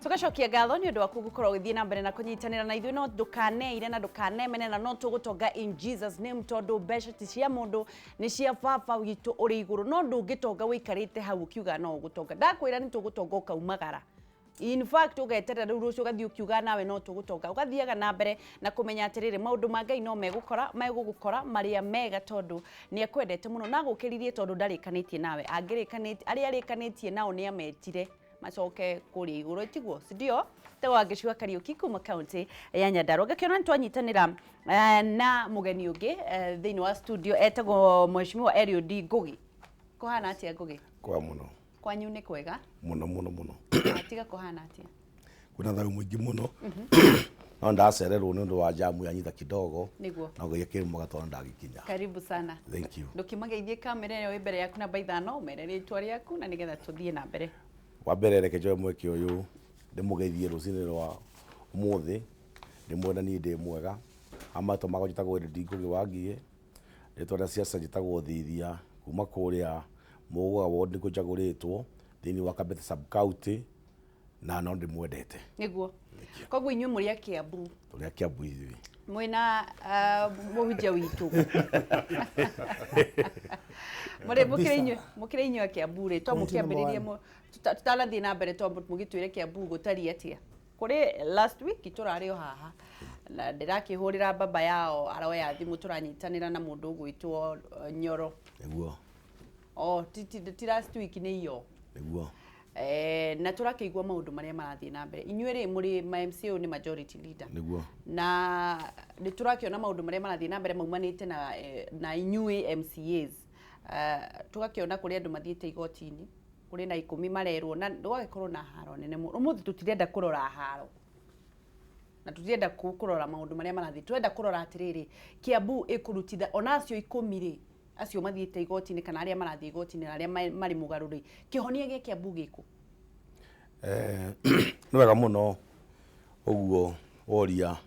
Tũgacokia ngatho nĩ ũndũ waku gũkorwo ũgĩthiĩ na mbere na kũnyitanĩra na ithuĩ. No ndũkaneire na ndũkanemene, na no tũgũtonga in Jesus name, tondũ mbeca ti cia mũndũ, nĩ cia Baba witũ ũrĩ igũrũ. No ndũngĩtonga ũikarĩte hau ũkiuga no ũgũtonga. Ndakwĩra nĩ tũgũtonga ũkaumagara. In fact, ũgeterera rĩu rũciũ ũgathiĩ ũkiuga nawe no tũgũtonga. Ũgathiaga na mbere na kũmenya atĩrĩrĩ, maũndũ ma Ngai no megũkora, megũgũkora marĩa mega, tondũ nĩ akwendete mũno na agũkĩririe, tondũ ndarĩkanĩtie nawe. Angĩrĩkanĩtie, arĩa arĩkanĩtie nao nĩ ametire macoke kũrĩa igũrũ, tiguo? Sindio? Tagwo Wangeci Kariũki kuma kaunti ya Nyandarua. Ngakĩona nĩ twanyitanĩra na mũgeni ũngĩ thĩinĩ wa studio, etagwo Mheshimiwa Eliud Ngugi. Kũhana atĩa, Ngugi? Kwa mũno. Kwanyu nĩ kwega? Mũno mũno mũno. Tiga kũhana atĩa? Kwĩna thayũ mũingĩ mũno, no ndacererwo nĩ ũndũ wa jamu yanyita kidogo. No Ngai akĩrĩ mwega tondũ ndagĩkinya. Karibu sana. Thank you. Ndũkĩmageithie kamera ĩyo ĩ mbere yaku namba 5, ũmere rĩtwa rĩaku na nĩgetha tũthiĩ na mbere. Wa mbere, reke njoe mweke ũyũ ndĩmũgeithie rũcinĩ rwa ũmũthĩ, ndĩmwĩre niĩ ndĩ mwega. Amatũ makwa njĩtagwo Eliud Ngugi wa Ngigĩ, rĩtwa rĩa ciaca njĩtagwo Thithia, kuma kũrĩa Mũgũga ward nĩkuo njagũrĩtwo thĩinĩ wa Kabete sub county, na no ndĩmwendete. Nĩguo, koguo inyuĩ mũrĩ a Kiambu? Tũrĩ a Kiambu ithuĩ. Mwĩna mũhunjia witũ mũrĩ mũkĩrĩ inyuĩ, mũkĩrĩ inyuĩ a Kiambu rĩ, to mũkĩambĩrĩrie tũtanathiĩ na mbere, to mũgĩtwĩre Kiambu gũtariĩ atĩa? Kũrĩ last week tũrarĩ o haha na ndĩrakĩhũrĩra baba yao, aroya thimũ, tũranyitanĩra na mũndũ ũgwĩtwo Nyoro. O ti last week, nĩ iyo. Na tũrakĩigua maũndũ marĩa marathiĩ na mbere. Inyuĩ rĩ, mũrĩ ma MCA, ũyũ nĩ majority leader. Na nĩ tũrakĩona maũndũ marĩa marathiĩ na mbere maumanĩte na inyuĩ MCAs. Tũgakĩona kũrĩ andũ mathiĩte igoti-inĩ, kũrĩ na 10 marerwo, na gũgagĩkorwo na haro nene mũno. Ũmũthĩ tũtirenda kũrora haro na tũtirenda kũrora maũndũ marĩa marathiĩ, tũrenda kũrora atĩrĩrĩ, Kiambu ĩkũrutitha ona acio 10 rĩ, acio mathiĩte igoti-inĩ kana arĩa marathiĩ igoti-inĩ na arĩa marĩ mũgarũ rĩ, kĩhonia gĩa Kiambu gĩkũ? Nĩ wega mũno ũguo woria,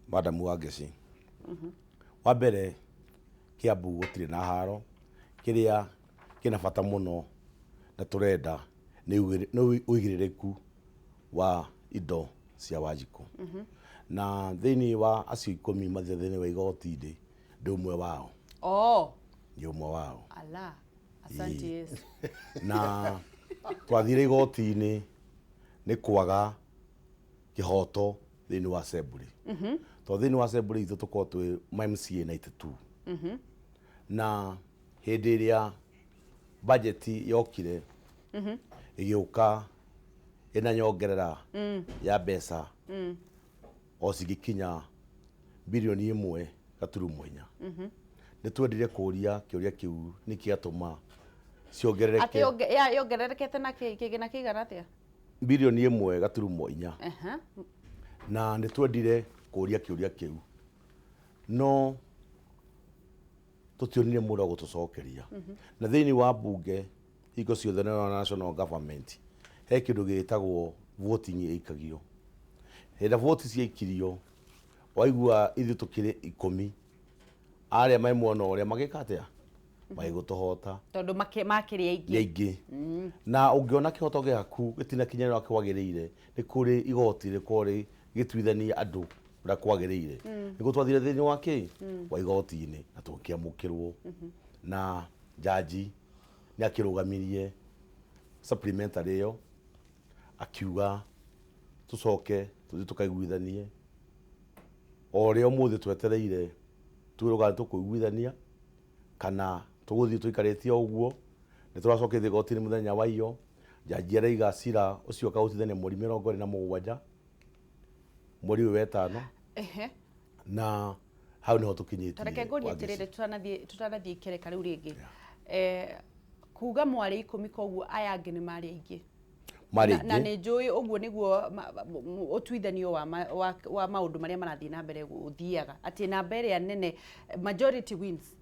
Madam Wangeci. Wa mbere, Kiambu gũtirĩ na haro. Kĩrĩa kĩna bata mũno na tũrenda nĩ ũigĩrĩrĩku wa indo cia Wanjikũ. Na thĩinĩ wa acio 10 mathiĩte thĩinĩ wa igoti-inĩ, ndĩ ũmwe wao. Ndĩ ũmwe wao. Ala, asante Yesu. Na twathire igoti-inĩ nĩ kwaga kĩhoto thĩinĩ wa assembly, tondũ thĩinĩ wa assembly itũ tũkoragwo twĩ ma MCA 92, na hĩndĩ ĩrĩa budget yokire, ĩgĩũka ĩna nyongerera ya mbeca o cingĩkinya 1.4 bilioni. Nĩ twendire kũria kĩũria kĩu, nĩ kĩatũma ciongerereke? Atĩ yongererekete na kĩgĩna kĩigana atĩa? 1.4 bilioni. Na nĩ twendire kũria kĩũria kĩu, no tũtionire mũndũ wa gũtũcokeria. Na thĩinĩ wa mbunge hingo ciothe na national government he kĩndũ gĩtagwo voting ĩikagio. Hĩndĩ ĩrĩa vote ciaikirio, waigua ithuĩ tũkĩrĩ 10, arĩa me mwena ũrĩa magĩka atĩa? Magĩgũtũhota. Tondũ makĩrĩ aingĩ. Nĩ aingĩ. Na ũngĩona kĩhoto gĩaku gĩtinakinyĩra ũrĩa kwagĩrĩire, nĩ kũrĩ igoti rĩkoragwo rĩgĩtuithania andũ ũrĩa kwagĩrĩire. Nĩguo twathire thĩinĩ wa kĩ wa igoti-inĩ na tũkĩamũkĩrwo, na jaji nĩ akĩrũgamirie supplementary ĩyo, akiuga tũcoke tũthiĩ tũkaiguithanie. O ũrĩa ũmũthĩ twetereire twĩrwo kana tũkũiguithania kana tũgũthiĩ tũikarĩte o ũguo. Nĩ tũracokete igoti-inĩ mũthenya wa iyo, jaji araiga cira ũcio akaũtuithania mweri 27 mweri ũyũ wetano. Na hau niho tũkinyĩtie. Tareke ngũrie atĩrĩrĩ, tũtanathiĩ ikereka rĩu rĩngĩ. Kuga mwarĩ 10, koguo aya angĩ nĩ marĩ aingĩ? Marĩ Na aingĩ. Nĩ njũĩ ũguo nĩguo ũtuithanio wa maũndũ marĩa marathiĩ na mbere ũthiaga, atĩ namba ĩrĩa nene, majority wins.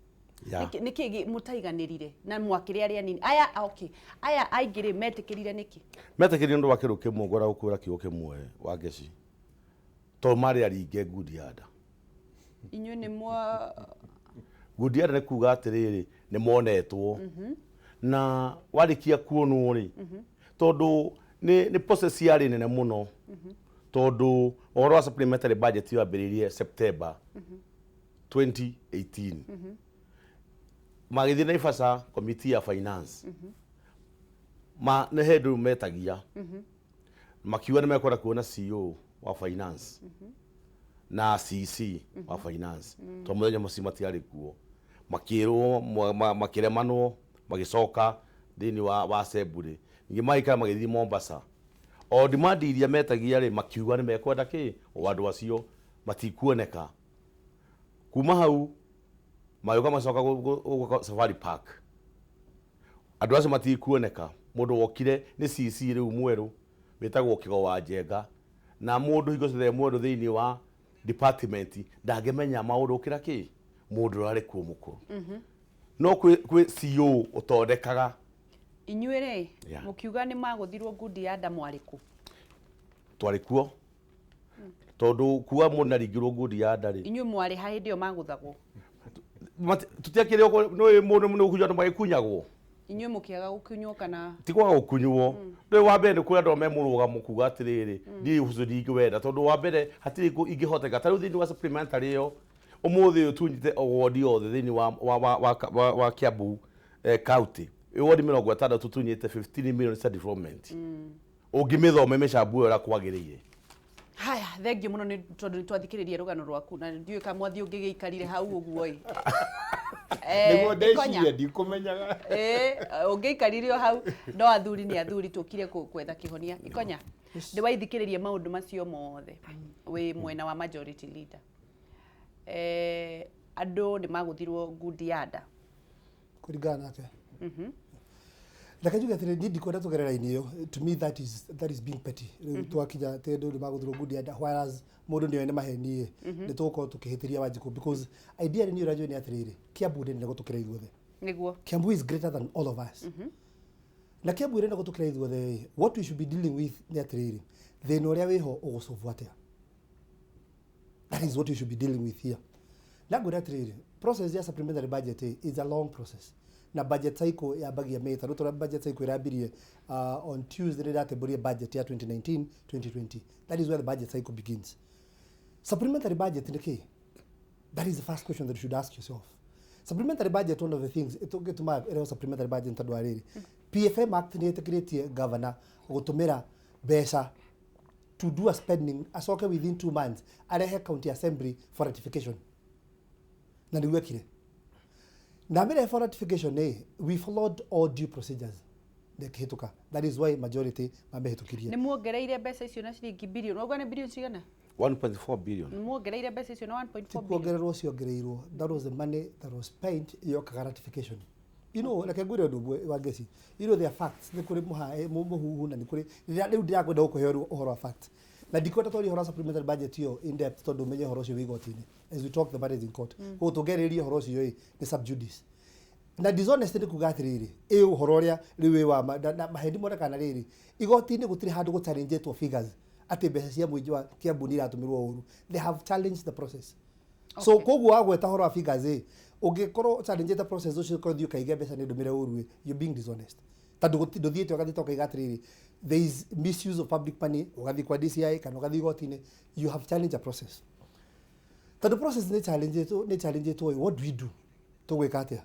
Nĩkĩ mũtaiganĩrire na mwakĩrĩ arĩa anini aya? Okay, aya aingĩ rĩ, metĩkĩrire nĩkĩ? Metĩkĩrire nĩ ũndũ wa kĩndũ kĩmwe. Ngwenda gũkwĩra kiugo kĩmwe, Wangeci, tondũ marĩ aringe ngundi ya nda. Inyuĩ nĩ mwa Ngundi ya nda nĩ kuga atĩrĩrĩ, nĩ monetwo, na warĩkia kuonwo rĩ, Tondũ nĩ process yarĩ nene mũno, tondũ ũhoro wa supplementary budget wambĩrĩirie September 2018. Magĩthiĩ Naivasha, committee ya finance ma nĩ hĩndĩ metagia makiuga nĩ mekwenda kuona CEO wa finance na CC wa finance, tondũ mũthenya mũcio matiarĩ kuo. Makĩrwo makĩremanwo, magĩcoka thĩinĩ wa assembly. Ningĩ magĩikara, magĩthiĩ Mombasa o demand iria metagia rĩ, makiuga nĩ mekwenda kĩ o andũ acio matikuoneka. Kuma hau magĩũka macoka gũka Safari Park, andũ acio matikuoneka. Mũndũ wokire nĩ CC rĩu mwerũ wĩtagwo Kĩgo wa Njenga, na mũndũ hingo ciothe mwerũ thĩinĩ wa department ndangĩmenya maũndũ gũkĩra kĩ mũndũ ũrĩa arĩ kuo mũkũrũ. No kwĩ CEO ũtondekaga. Inyuĩ rĩ, mũkiuga nĩ magũthirwo ngundi ya nda, mwarĩ kũ? Twarĩ kuo, tondũ kuga mũndũ naringirwo ngundi ya nda rĩ, Inyuĩ mwarĩ ha hĩndĩ ĩyo magũthagwo? Tũtiakĩrĩ nĩ mũndũ nĩ gũkunywo, andũ magĩkunyagwo. Inyuĩ mũkĩaga gũkunywo kana? Ti kwaga gũkunywo. Rĩu wa mbere nĩ kũrĩ andũ me mũrũgamo kuga atĩrĩrĩ, niĩ ũcio ndingĩwenda, tondũ wa mbere hatirĩ ingĩhoteka. Ta rĩu thĩinĩ wa supplementary ĩyo, ũmũthĩ ũyũ tunyite o wodi yothe thĩinĩ wa Kiambu county, wodi 60, tunyite 15 million cia development. Ũngĩmĩthome mĩcambu ĩyo ũrĩa kwagĩrĩire. Haya, thengiũ mũno nĩ tondũ nĩ twathikĩrĩria rũgano rwaku, na ndiũĩ ka mwathi ũngĩgĩikarire hau ũguo ĩ. Nĩguo. Ikonya. Ndeciria ndikũmenyaga. Ĩĩ, ũngĩikarire o hau. No athuri nĩ athuri, tũkire gwetha kĩhonia. Ikonya, ndĩ waithikĩrĩria maũndũ macio mothe wĩ mwena wa majority leader. Andũ nĩ magũthirwo ngundi ya nda. Kũringana nake, reke njuge atĩrĩ, niĩ ndikwenda tũgerera raini ĩyo. To me that is being petty. Rĩu twakinya atĩ andũ nĩ magũthirwo ngundi ya nda, whereas mũndũ nĩoĩ nĩ maheni ĩ, nĩ tũgũkorwo tũkĩhĩtĩria Wanjikũ, because ideally niĩ ũrĩa njũĩ nĩ atĩrĩrĩ, Kiambu nĩ nene gũtũkĩra ithuothe. Kiambu is greater than all of us. Na Kiambu ĩrĩ nene gũtũkĩra ithuothe ĩ, what we should be dealing with nĩ atĩrĩrĩ, thĩna ũrĩa wĩho ũgũcũbwo atĩa? That is what you should be dealing with here. Na ngwĩra atĩrĩrĩ, process ya supplementary budget ĩ, is a long process, na budget cycle yambagia May. Tarĩu tũrĩa budget cycle ĩrambirie on Tuesday rĩrĩa atembũrie budget ya 2019 2020, that is where the budget cycle begins. Supplementary budget nĩ kĩ? That is the first question that you should ask yourself. Supplementary budget, one of the things ĩtũmaga ĩreho supplementary budget, tondũ wa rĩrĩ, PFM Act nĩ ĩtĩkĩrĩtie governor gũtũmĩra mbeca to do a spending, acoke within 2 months arehe county assembly for ratification. Na nĩguo ekire na mĩrehe for ratification ĩ, we followed all due procedures na ĩkĩhĩtũka. That is why majority mamĩhĩtũkirie. Nĩ muongereire mbeca icio na ciringi bilioni, wauga nĩ bilioni cigana? 1.4 billion. Nĩ muongereire mbeca icio na 1.4 Ti billion? Kuongererwo ciongereirwo. That was the money that was spent yokaga ratification. Reke ngwĩre ũndũ ũmwe wa ngeci. There are facts, nĩ kũrĩ mũhuhu na nĩ kũrĩ rĩrĩa rĩu ndĩrakwenda gũkũhe ũhoro wa facts, na ndikwenda twarie ũhoro wa supplementary budget ĩyo in depth, tondũ ũmenye ũhoro ũcio wĩ igoti-inĩ. As we talk, the matter is in court. Koguo tũngĩarĩrĩria ũhoro ũcio ĩ nĩ sub judice na dishonest. Nĩ kuga atĩrĩrĩ, ĩ ũhoro ũrĩa rĩu wĩ wa na maheni monekana rĩrĩ igoti-inĩ, gũtirĩ handũ gũchallengetwo figures atĩ mbeca cia mũingĩ wa Kiambu nĩ iratũmĩrwo ũru. They have challenged the process. So koguo wagweta ũhoro wa figures ĩ, ũngĩkorwo challengete process ũcio, ũkorwo thiĩ ũkaige mbeca nĩ ndũmĩre ũru ĩ, you're being dishonest, tondũ ndũthiĩte ũgathiĩ ũkaiga atĩrĩrĩ, there is misuse of public money, ũgathiĩ kwa DCI kana ũgathiĩ igoti-inĩ. You have challenged a process. Tondũ process nĩ challengetwo ĩ, what do we do? Tũgwĩka atĩa?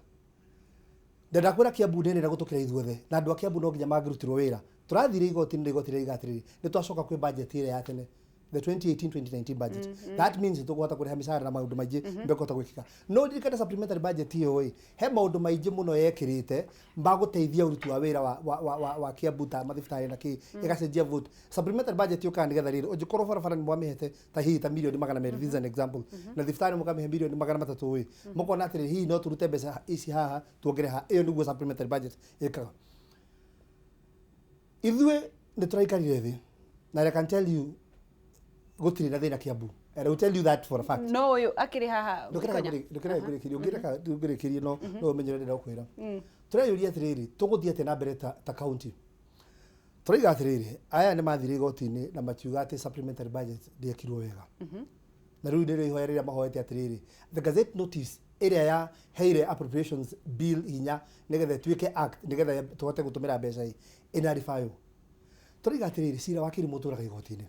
Ndenda kwĩra Kiambu nĩ nene gũtũkĩra ithuothe, na andũ a Kiambu no nginya mangĩrutirwo wĩra. Tũrathire igoti-inĩ, na igoti rĩiga atĩrĩrĩ, nĩ twacoka kwĩ budget ĩrĩa ya tene, the 2018-2019 budget. That means nĩ tũkũhota kũrĩha mĩcara na maũndũ maingĩ mekũhota gwĩkĩka. No ririkane supplementary budget ĩyo ĩ, he maũndũ maingĩ mũno yekĩrĩte ma gũteithia ũruti wa wĩra wa Kiambu, ta mathibitarĩ na kĩ ĩgacenjia vote. Supplementary budget yũkaga nĩgetha rĩrĩ, ũngĩkorwo barabara nĩ mwamĩhete ta hihi ta mirioni 200, this is an example, na thibitarĩ mũkamĩhe mirioni 300 ĩ, mũkona atĩrĩ, hihi no tũrute mbeca ici haha tuongere haha. Ĩyo nĩguo supplementary budget ĩkaga. Ithuĩ nĩ tũraikarire thĩ, na I can tell you gũtirĩ na thĩna Kiambu, and I will tell you that for a fact. No ũyũ akĩrĩ haha. Ndũkĩreka. Ikonya. Ndũkĩreka ngũrĩkĩrie. Ũngĩreka ngũrĩkĩrie, no ũmenye ũrĩa ndĩrenda gũkwĩra. Tũreyũria atĩrĩrĩ, tũgũthiĩ atĩa na mbere ta county? Tũraiga atĩrĩrĩ, aya nĩ mathire igoti-inĩ na makiuga atĩ supplementary budget ndĩekirwo wega, na rĩu nĩrĩo ihoya rĩrĩa mahoete atĩrĩrĩ, the gazette notice ĩrĩa yaheire Appropriations Bill hinya nĩgetha ĩtuĩke act, nĩgetha tũhote gũtũmĩra mbeca ĩ ĩnaribaywo. Tũraiga atĩrĩrĩ, cira wa kĩrimũ ũtũraga igoti-inĩ.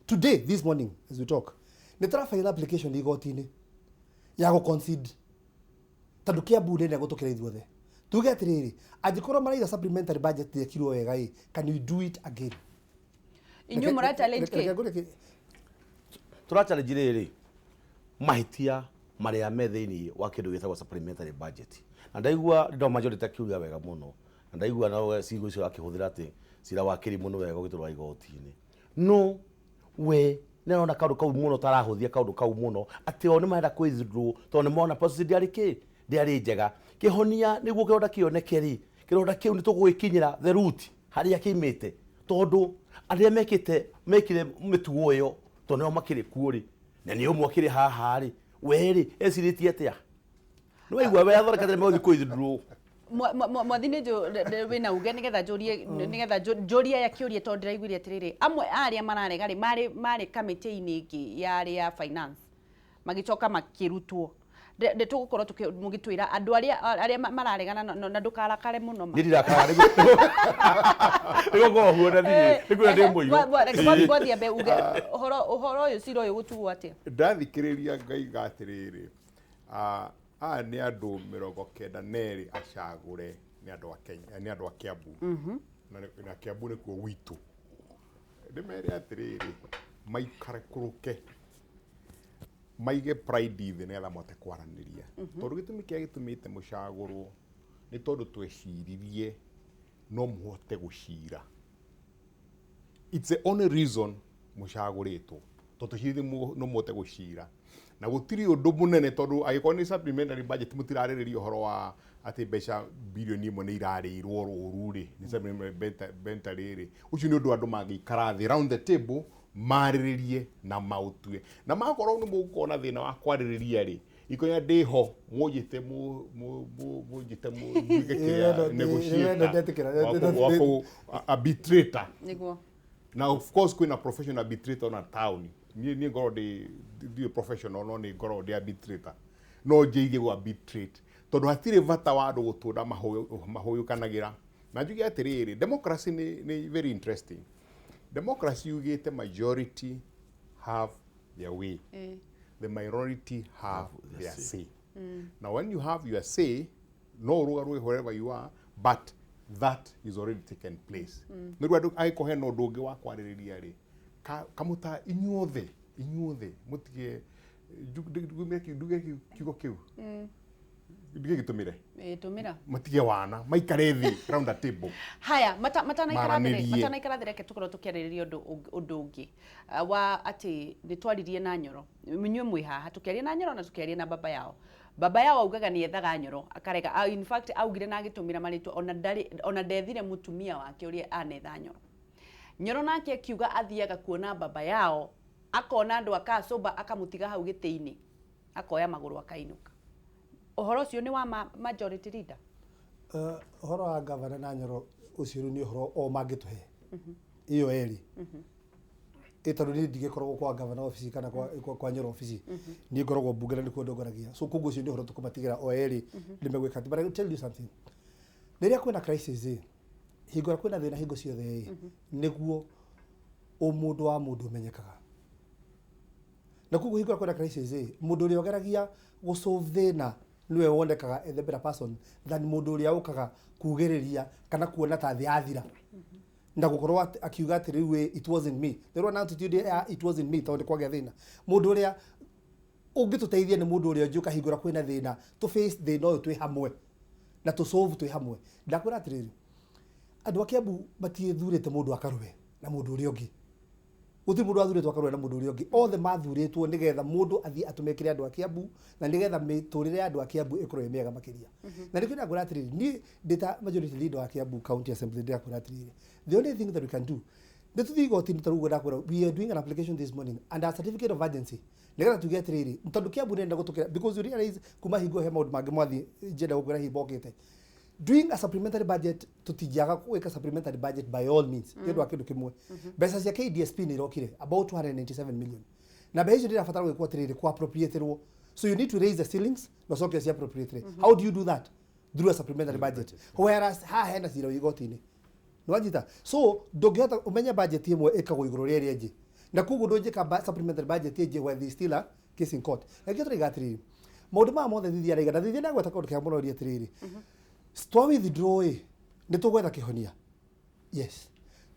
Today, this morning, as we talk, nĩ tũrabaila application igoti-inĩ ya gũ concede tondũ Kiambu nĩ nene gũtũkĩra ithuothe. Tuge atĩrĩrĩ, angĩkorwo maraiga supplementary budget ndĩekirwo wega ĩ, can we do it again? Inyuĩ mũra challenge Reke kĩ? ngũreke. Tũra challenge rĩrĩ mahĩtia marĩa me thĩinĩ wa kĩndũ gĩtagwo supplementary budget, na ndaigua ndo majority akiuga wega mũno, na ndaigua nawe ciugo icio akĩhũthĩra atĩ cira wa kĩrimũ nĩ wega ũgĩtwarwo igoti-inĩ. No we nĩ arona kaũndũ kau mũno tarahũthia kaũndũ kau mũno, atĩ o nĩ marenda kwĩthindwo tondũ nĩ mona process ndĩarĩ kĩ ndĩarĩ njega. Kĩhonia nĩguo kĩronda kĩoneke rĩ, kĩronda kĩu nĩ tũgũgĩkinyĩra the root harĩa kĩimĩte, tondũ arĩa mekĩte mekire mĩtugo ĩyo tondũ nĩo makĩrĩ kuo rĩ, na nĩ ũmwe akĩrĩ haha rĩ, we rĩ ecirĩtie atĩa? Nĩ waigua we athondekete nĩ megũthiĩ kwĩthindwo. Mwathi nĩ wĩna uge nĩgetha njũrie, nĩgetha njũrie aya kĩũria, tondũ ndĩraiguire atĩrĩrĩ, amwe a arĩa mararega rĩ marĩ kamĩtĩ-inĩ ĩngĩ yarĩ ya finance, magĩcoka makĩrutwo. Ndĩ tũgũkorwo mũgĩtwĩra andũ arĩa mararegana na ndũkarakare mũno ma. Niĩ ndirakara nĩgũkorwo huo na thiĩ nĩkuona ndĩ mũirũ. Reke mwathi ambe uge ũhoro ũyũ, cira ũyũ gũtuo atĩa? Ndathikĩrĩria ngaiga atĩrĩrĩ, aya nĩ andũ 92 acagũre nĩ andũ a Kenya, nĩ andũ a Kiambu. Na Kiambu nĩkuo gwitũ. Ndĩmere atĩrĩrĩ, maikarakũrũke, maige pride thĩ nĩgetha mahote kwaranĩria, tondũ gĩtũmi kĩrĩa gĩtũmĩte mũcagũrwo nĩ tondũ tweciririe no mũhote gũcira. It's the only reason mũcagũrĩtwo, tondũ tweciririe no mũhote gũcira, na gũtirĩ ũndũ mũnene, tondũ angĩkorwo nĩ supplementary budget mũtirarĩrĩria ũhoro wa atĩ mbeca 1 bilioni nĩ irarĩirwo rũru rĩ, nĩ supplementary rĩ, ũcio nĩ ũndũ andũ mangĩikara thĩ round the table marĩrĩrie na maũtue. Na makorwo nĩ mũgũkorwo na thĩna wa kwarĩrĩria rĩ, ikonya ndĩho mũnjĩte mũnjĩte nduĩke kĩrĩa Ĩyo, ndetĩkĩra. negotiator wa kũ arbitrator. Nĩguo. Na of course kwĩna professional arbitrator na town. Niĩ ngorwo ndĩ ndirĩ professional, no nĩ ngorwo ndĩ arbitrator, no njĩirie gũ arbitrate, tondũ hatirĩ bata wa andũ gũtũra mahũyũkanagĩra. Na njuge atĩrĩrĩ, democracy nĩ very interesting. Democracy yugĩte majority have their way, the minority have their say. Now when you have your say, no ũrũgarũge wherever you are, but that is already taken place. Nĩ rĩu andũ angĩkorwo hena ũndũ ũngĩ wa kwarĩrĩria rĩ, kamũta inyuothe mũtige nduge kiugo kĩu, ndige gĩtũmĩre. Ĩ, tũmĩra. Matige wana, maikare thĩ round a table. Haya, matanaikara thĩ, Maranĩrie. matanaikara thĩ, reke tũkorwo tũkĩarĩrĩria ũndũ ũngĩ wa atĩ nĩ twaririe na Nyoro. Inyuĩ mwĩ haha, tũkĩaria na Nyoro na tũkĩaria na baba yao. Baba yao augaga nĩ ethaga Nyoro akarega. In fact augire na agĩtũmĩra marĩtwa, ona ndarĩ ona ndethire mũtumia wake ũrĩa anetha Nyoro. Nyoro nake akiuga athiaga kuona baba yao, akona andũ akacũmba, akamũtiga hau gĩtĩ-inĩ, akoya magũrũ akainũka. Ũhoro ũcio nĩ wa majority leader? Ũhoro wa gavana na Nyoro ũcio rĩu nĩ ũhoro o mangĩtũhe ĩyo erĩ, ĩ tondũ niĩ ndigĩkoragwo kwa gavana obici kana kwa Nyoro obici. Niĩ ngoragwo mbunge na nĩkuo ndongoragia, so koguo ũcio nĩ ũhoro tũkũmatigĩra o erĩ nĩ megwĩka atĩ. But I will tell you something, rĩrĩa kwĩna crisis ĩ, hingo ĩrĩa kwĩna thĩna, hingo ciothe ĩ nĩguo ũmũndũ wa mũndũ ũmenyekaga. Na koguo hingo ĩrĩa kwĩna crisis ĩ, mũndũ ũrĩa ũgeragia gũ solve thĩna nĩwe wonekaga the better person than mũndũ ũrĩa ũkaga kugĩrĩria kana kuona ta thĩ yathira na gũkorwo akiuga atĩ rĩu ĩ, "It wasn't me." There na attitude ya "It wasn't me" tondũ nĩ kwagĩa thĩna. Mũndũ ũrĩa ũngĩtũteithia nĩ mũndũ ũrĩa ũngĩũka hingũra kwĩna thĩna, tũ face thĩna ũyũ twĩ hamwe na tũ solve twĩ hamwe. Ndakwĩra atĩrĩrĩ, andũ a Kiambu matiĩthurĩte mũndũ akarũe na mũndũ ũrĩa ũngĩ. Gũtirĩ mũndũ wathurĩtwo akarũe na mũndũ ũrĩa ũngĩ. Othe mathurĩtwo nĩgetha mũndũ athiĩ atũmĩkĩre andũ a Kiambu na nĩgetha mĩtũrĩre ya andũ a Kiambu ĩkorwo ĩ mĩega makĩria. Na nĩkĩo ndakwĩra atĩrĩrĩ, niĩ ndĩ ta majority leader wa Kiambu County Assembly, ndĩrakwĩra atĩrĩrĩ, the only thing that we can do nĩ tũthiĩ igoti-inĩ. Ta rĩu ũguo ndakwĩra, we are doing an application this morning and a certificate of urgency nĩgetha tuge atĩrĩrĩ, tondũ Kiambu nĩ gũtũkĩra, because you realize kuma hingo he maũndũ mangĩ mwathi njenda gũkwĩra hihi mokĩte. Doing a supplementary budget, tũtingĩaga gwĩka supplementary budget by all means, nĩ ũndũ wa kĩndũ kĩmwe. Mbeca cia KDSP nĩ irokire about 297 million, na mbeca icio ndĩrabatara gwĩkwo atĩrĩrĩ, ku appropriaterwo. So you need to raise the ceilings na ũcoke ci appropriate. How do you do that? Through a supplementary budget, whereas haha hena cira wĩ igoti-inĩ. Nĩwanyita? So ndũngĩhota ũmenye budget ĩmwe ĩkagwo igũrũ rĩa ĩrĩa ĩngĩ, na koguo ndũngĩka supplementary budget ĩngĩ while there is still a case in court. Na nĩkĩo tũraiga atĩrĩrĩ, maũndũ maya mothe Thithia araiga, na Thithia nĩagweta kaũndũ kega mũno atĩrĩrĩ, twa withdraw ĩ, nĩ tũgwetha kĩhonia. Yes,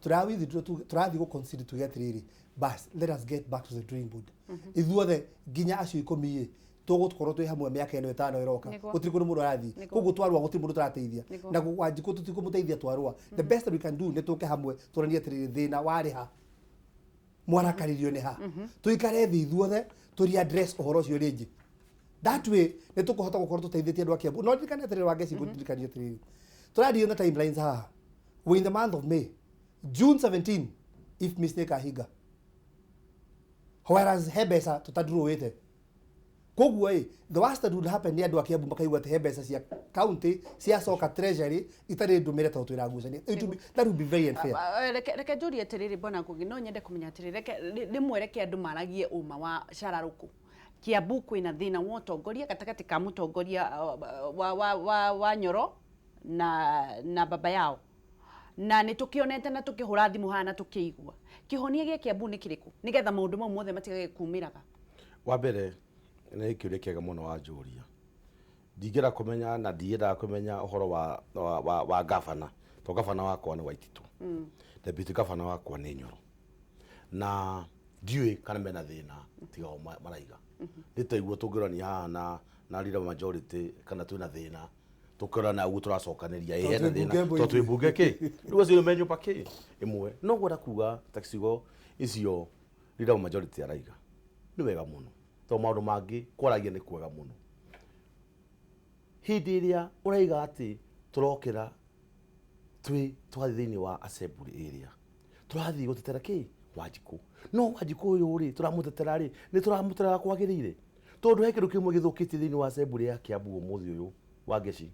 tũra withdraw, tũrathiĩ gũ consider, tuge atĩrĩrĩ, bas, let us get back to the drawing board ithuothe, nginya acio 10 ĩ, tũgũkorwo twĩ hamwe mĩaka ĩno 5 ĩroka. Gũtirĩ kũndũ mũndũ arathiĩ. Koguo twarũa gũtirĩ mũndũ tũrateithia. Na Wanjikũ tũtikũmũteithia twarũa. The best that we can do nĩ tũke hamwe, tũranie atĩrĩrĩ, thĩna warĩ ha, mwarakaririo nĩ ha, tũikare thĩ ithuothe tũri address ũhoro ũcio rĩngĩ. That way nĩ tũkũhota gũkorwo tũteithĩtie andũ a Kiambu. No ndirikane atĩrĩrĩ, Wangeci, ngũririkanie atĩrĩrĩ, tũrario na timelines haha. We in the month of May, June 17 IFMIS nĩ ĩkahinga, whereas he mbeca tũtandurũĩte. Koguo ĩ, the worst that would happen nĩ andũ a Kiambu makaigua atĩ he mbeca cia county ciacoka treasury itarĩ ndũmĩre tondũ twĩra ngucanio. That would be very unfair. Reke njũrie atĩrĩrĩ, bwana Ngugi, no nyende kũmenya atĩrĩrĩ, reke rĩmwe reke andũ maragie ũma wa cararũkũ. Kiambu kwĩna thĩna wa ũtongoria gatagatĩ ka mũtongoria wa Nyoro na baba yao, na nĩ tũkĩonete na tũkĩhũra thimũ haha na tũkĩigua. Kĩhonia gĩa Kiambu nĩ kĩrĩkũ nĩgetha maũndũ mau mothe matigage kumĩraga? Wa mbere, nĩ kĩũria kĩega mũno wanjũria. Ndingĩenda kũmenya na ndiendaga kũmenya ũhoro wa gavana, to gavana wakwa nĩ Waititu, deputy gavana wakwa nĩ Nyoro, na ndiũĩ kana mena thĩna tiga o maraiga. Nĩ taiguo tũngĩrania haha na leader of majority kana twĩna thĩna, tũkĩrora ũguo tũracokanĩria ĩ hena twĩ thĩna mbunge ĩmwe. To twĩ mbunge kĩ rĩu acio nĩ me nyũmba kĩ ĩmwe. No ngwenda kuga ta ciugo icio leader of majority araiga nĩ wega mũno, tondũ maũndũ mangĩ kwaragia nĩ kwega mũno. Hĩndĩ ĩrĩa ũraiga atĩ tũrokĩra twĩ twathiĩ thĩinĩ wa assembly area, tũrathiĩ gũtetera kĩ Wanjikũ, no Wanjikũ ũyũ rĩ, tũramũtetera rĩ, nĩ tũramũtetera kwagĩrĩire? Tondũ he kĩndũ kĩmwe gĩthũkĩtie thĩinĩ wa assembly ya Kiambu ũmũthĩ ũyũ, Wangeci,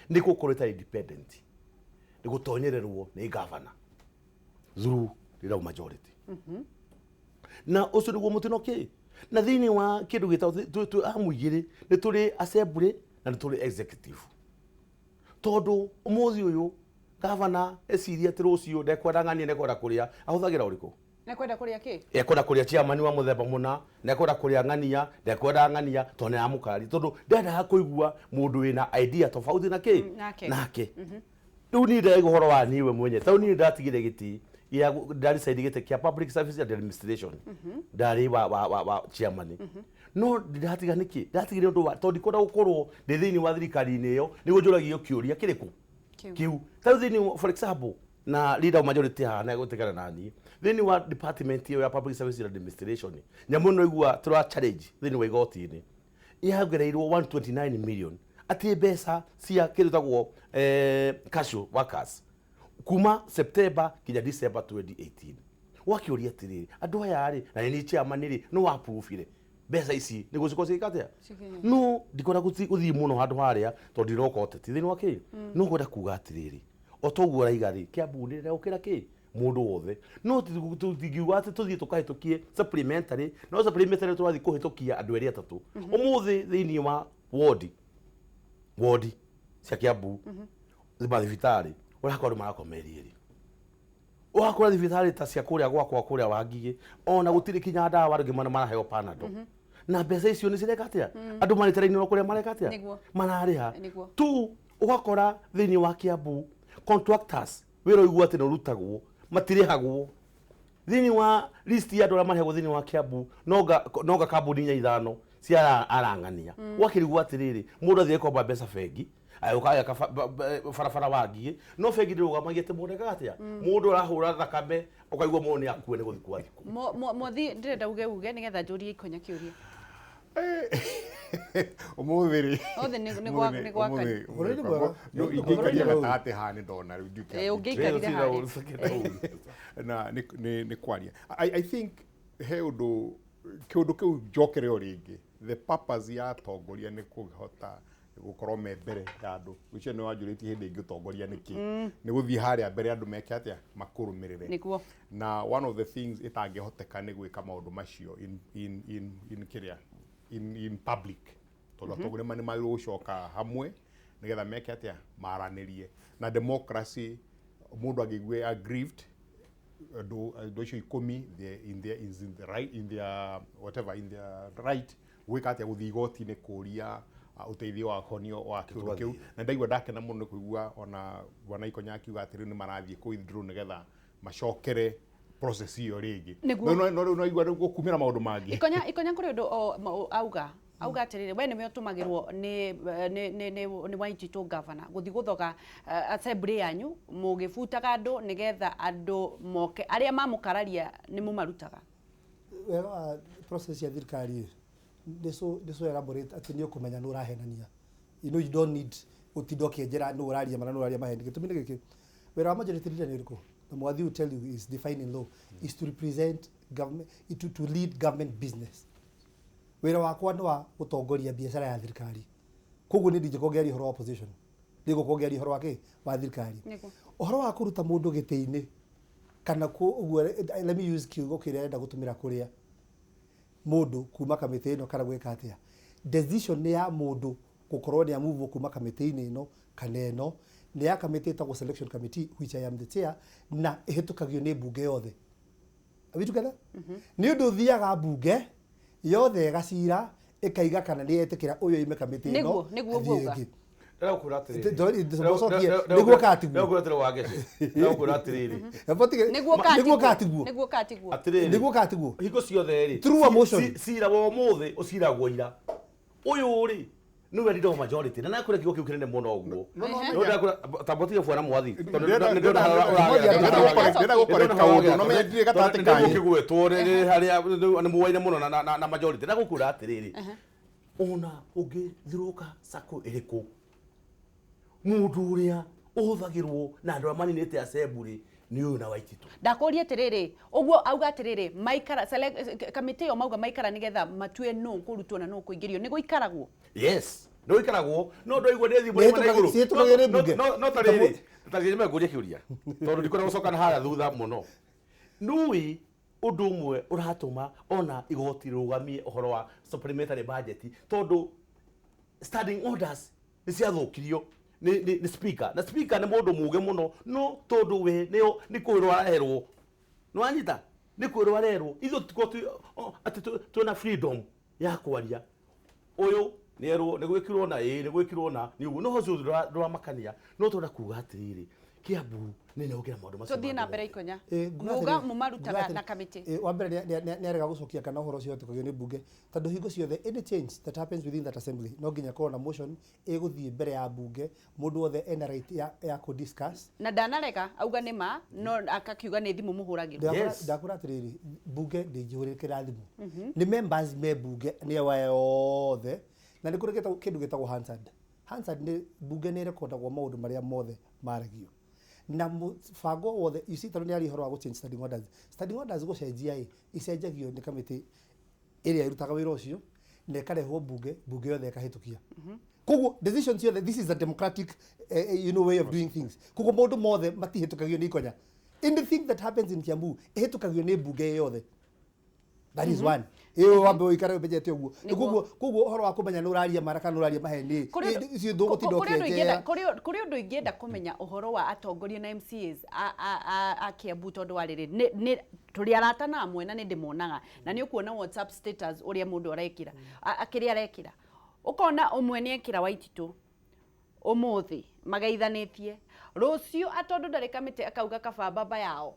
nĩ gũkorwo ĩtarĩ independent, nĩ gũtonyererwo nĩ gavana through leader of majority, na ũcio nĩguo mũtino kĩ na thĩinĩ wa kĩndũ gĩtagwo amu igĩrĩ nĩ tũrĩ assembly na nĩ tũrĩ executive, tondũ ũmũthĩ ũyũ gavana eciria atĩ rũciũ ndekwenda ng'ania, ndekwenda kũrĩa, ahũthagĩra ũrĩkũ? Nĩkwenda kũrĩa kĩ? Ekwenda kũrĩa chairman wa mũthemba mũna, ndekwenda kũrĩa ng'ania, ndekwenda ng'ania tondũ nĩ aramũkararia, tondũ ndendaga kũigua mũndũ wĩna idea tofauti na kĩ nake. Nake rĩu niĩ ndĩraigua ũhoro wa niĩ we mwenye, tondũ niĩ ndatigire gĩti gĩa ndaricaidi gĩtĩ kĩa public service and administration, ndarĩ wa chairman, no ndatiga nĩkĩ? Ndatigire ũndũ wa tondũ ndikwenda gũkorwo ndĩ thĩinĩ wa thirikari-inĩ ĩyo nĩguo njũragio kĩũria kĩrĩkũ. Kĩu. Kĩu ta rĩu thĩinĩ for example, na leader of majority haha na gũtigana na niĩ, thĩinĩ wa department ĩyo ya public service and administration, nyamũ ĩno igua tũra challenge thĩinĩ wa igoti-inĩ, yongereirwo 129 million atĩ mbeca cia kĩndũ gĩtagwo casual workers kuma September nginya December 2018. Wakĩũria atĩrĩrĩ, andũ aya rĩ, na nĩ niĩ chairman rĩ, no approve mbeca ici nĩguo cikorwo cigĩka atĩa? No ndikwenda gũthiĩ mũno handũ harĩa tondũ ndiroka ũteti thĩinĩ wa kĩ. No ngwenda kuga atĩrĩrĩ, o toguo ũraiga rĩ, Kiambu nĩ ĩrokĩra kĩ mũndũ wothe, no tũtingiuga atĩ tũthiĩ tũkahĩtũkie supplementary, no supplementary tũrathiĩ kũhĩtũkia andũ erĩ atatũ ũmũthĩ thĩinĩ wa wodi cia Kiambu mathibitarĩ. Ũrakora andũ marakomeria rĩ, ũgakora thibitarĩ ta cia kũrĩa gwakwa kũrĩa Wangigĩ ona gũtirĩ kinya ndawa, andũ angĩ maraheo Panadol, na mbeca icio nĩ cireka atĩa? Andũ marĩte raini kũrĩa mareka atĩa? Mararĩha. Tu ũgakora thĩinĩ wa Kiambu contractors, wĩra ũigua atĩ nĩ ũrutagwo, matirĩhagwo. Thĩinĩ wa list ya andũ arĩa marĩhagwo thĩinĩ wa Kiambu, noga kambuni inya ithano cia arang'ania. Wakĩrigwo atĩrĩrĩ, mũndũ athiĩ komba mbeca bengi, agĩũka agĩaka barabara Wangigĩ, no bengi ndĩrũgamagia atĩ mũndũ ekaga atĩa, mũndũ arahũra thakame, ũkaigua mũndũ nĩ akue nĩ gũthikwo athikwo. Mwathi, ndĩrenda uge nĩgetha njũrie ikonya kĩũria. Ũmũthĩ rĩ? Ũmũthĩ nĩ gwakani. Bũrũri nĩ mwega. No ingĩikaria gatagatĩ haha nĩ ndona rĩu ndiũke. Ũngĩikarire harĩa. Na nĩ kwaria, I think he ũndũ kĩũndũ kĩu njokere o rĩngĩ, the purpose ya atongoria nĩ kũhota gũkorwo me mbere ya andũ. Ũcio nĩ wanjũrĩtie hĩndĩ ĩngĩ, ũtongoria nĩ kĩ? Nĩ gũthiĩ harĩa mbere, andũ meke atĩa? Makũrũmĩrĩre. Na one of the things ĩtangĩhoteka nĩ gwĩka maũndũ macio in kĩrĩa in public, tondũ atongoria nĩ magĩrĩirwo gũcoka hamwe nĩgetha meke atĩa? Maranĩrie. Na democracy Mũndũ angĩigue aggrieved, andũ acio 10, they in their is in the right, in their whatever, in their right gwĩka atĩa? Gũthiĩ igoti-inĩ kũria ũteithio wa honio wa kĩũndũ kĩu. Na ndaigua ndakena mũno nĩ kũigua ona bwana Ikonya akiuga atĩ rĩu nĩ marathiĩ kũ withdraw nĩgetha macokere process ĩyo rĩngĩ. No rĩu no igua rĩu gũkumĩra maũndũ mangĩ. Ikonya, kũrĩ ũndũ auga atĩrĩrĩ, we nĩwe ũtũmagĩrwo nĩ Waititũ governor gũthiĩ gũthoga assembly yanyu mũgĩbutaga andũ nĩgetha andũ moke arĩa mamũkararia nĩ mũmarutaga. Wega wa process ya thirikari nĩ so elaborate atĩ nĩ ũkũmenya nĩ ũrahenania. You don't need gũtinda ũkĩenjera nĩ ũraria mana nĩ ũraria maheni. Gĩtũmi nĩ gĩkĩ: wĩra wa majority leader nĩ ũrĩkũ? Na Mwathi will tell you is defined in law, is to represent government, to lead government business. Wĩra wakwa nĩ wa gũtongoria biacara ya thirikari, koguo nĩ ndingĩkorwo ngĩaria ũhoro wa opposition, nĩngũkorwo ngĩaria ũhoro wa kĩ wa thirikari. Ũhoro wa kũruta mũndũ gĩtĩ-inĩ kana ũguo, let me use kiugo kĩrĩa arenda gũtũmĩra, kũrĩa mũndũ kuma kamĩtĩ ĩno kana gwĩka atĩa, decision nĩ ya mũndũ gũkorwo nĩ amuvwo kuma kamĩtĩ-inĩ ĩno kana ĩno nĩ ya kamĩtĩ ĩtagwo selection committee, which I am the chair, na ĩhĩtũkagio nĩ mbunge yothe. Are we together? Nĩ ũndũ ũthiaga mbunge yothe ĩgacira ĩkaiga kana nĩ yetĩkĩra ũyũ oime kamĩtĩ ĩno Nĩguo athiĩ nguga. ĩngĩ. Ndĩrakwĩra atĩrĩrĩ. Ndĩcokie, nĩguo katiguo. Ndĩrakwĩra atĩrĩrĩ, Wangeci. Ndĩrakwĩra atĩrĩrĩ. Nĩguo nĩguo katiguo. Nĩguo katiguo. Atĩrĩrĩ. Nĩguo katiguo. Hingo ciothe rĩ, Through a motion. Cira wa ũmũthĩ ũciragwo ira. Ũyũ rĩ nĩwe leader of majority na nakwĩra kiugo kĩu kĩnene mũno ũguo. No ndĩrakwĩra tambotige bwana Mwathi tondũ nĩ ndĩrona Ndĩrenda gũkoreka kaũndũ, no menya ndirĩ gatagatĩ kanyu. Nĩgũkĩgwetwo harĩa nĩ muwaine mũno na majority. Ndagũkwĩra atĩrĩrĩ, ona ũngĩthirũka sako ĩrĩkũ, mũndũ ũrĩa ũhũthagĩrwo na andũ arĩa maninĩte assembly nĩ ũyũ na Waititũ. Ndakũria atĩrĩrĩ, ũguo auga atĩrĩrĩ, maikara kamĩtĩ ĩyo mauga maikara nĩgetha matue nũ kũrutwo na nũ kũingĩrio, nĩ gũikaragwo? Yes, nĩ ũikaragwo, no ndoigua nĩ thimũ Nĩ ĩmwe na igũrũ. Cihĩtũkagio nĩ mbunge. No tarĩrĩ, tarĩrĩ ngũrie kĩũria tondũ ndikwenda gũcoka na harĩa thutha mũno. Nũĩ ũndũ ũmwe ũratũma ona igoti rĩrũgamie ũhoro wa supplementary budget, tondũ standing orders nĩ ciathũkirio nĩ speaker, na speaker nĩ mũndũ mũge mũno, no tondũ we nĩo nĩ kwĩrwo araherwo, nĩ wanyita, nĩ kwĩrwo arerwo ithuĩ tũtikorwo atĩ twĩna freedom ya kwaria. Ũyũ nĩ erwo nĩ gwĩkirwo na ĩĩ nĩ gwĩkirwo na nĩ ũguo, no ũcio ndũramakania. No twenda kuga atĩrĩrĩ, Kiambu nĩ nĩongera maũndũ macio Tũthiĩ na mangĩ mbere. Mothe. Ikonya, Nguga muga nguga mũmarutaga atĩrĩ, na kamĩtĩ. Wa mbere nĩ arega gũcokia kana ũhoro ũcio ũhĩtũkagio nĩ mbunge, tondũ hingo ciothe any change that happens within that assembly no nginya korwo na motion ĩgũthiĩ mbere ya mbunge, mũndũ wothe ena right ya kũ discuss. Na ndanarega, auga nĩ ma, no akakiuga nĩ thimũ mũhũragĩrwo. Ndakũra atĩrĩrĩ, mbunge ndĩngĩhũrĩkĩra thimũ, nĩ members me mbunge nĩ aya othe, na nĩ kũrĩ kĩndũ gĩtagwo Hansard. Hansard nĩ mbunge nĩ ĩrekondagwo maũndũ marĩa mothe maragio na mũbango wothe. You see, tondũ nĩ aria ũhoro wa gũ change standing orders, standing orders gũcenjia ĩ icenjagio nĩ kamĩtĩ ĩrĩa ĩrutaga wĩra ũcio na ĩkarehwo mbunge, mbunge yothe ĩkahĩtũkia. Koguo decision ciothe, this is a democratic way of doing things. Koguo maũndũ mothe matihĩtũkagio nĩ Ikonya. Anything that happens in Kiambu ĩhĩtũkagio nĩ mbunge yothe. That is one ĩyo wambe ũikare ũmenyete ũguo. Koguo ũhoro wa kũmenya nĩ ũraria mara kana nĩ ũraria maheni, icio ndũgũtinda Kũrĩ ũndũ ingĩenda ũkĩenjera. Kũrĩ ũndũ ingĩenda kũmenya ũhoro wa atongoria na MCAs a Kiambu, tondũ wa rĩrĩ nĩ tũrĩ arata na amwe na nĩ ndĩmonaga na nĩ ũkuona WhatsApp status ũrĩa mũndũ arekĩra, kĩrĩa arekĩra, ũkona ũmwe nĩ ekĩra Waititũ ũmũthĩ mageithanĩtie, rũciũ atondũ ndarĩ kamĩtĩ akauga kaba baba yao.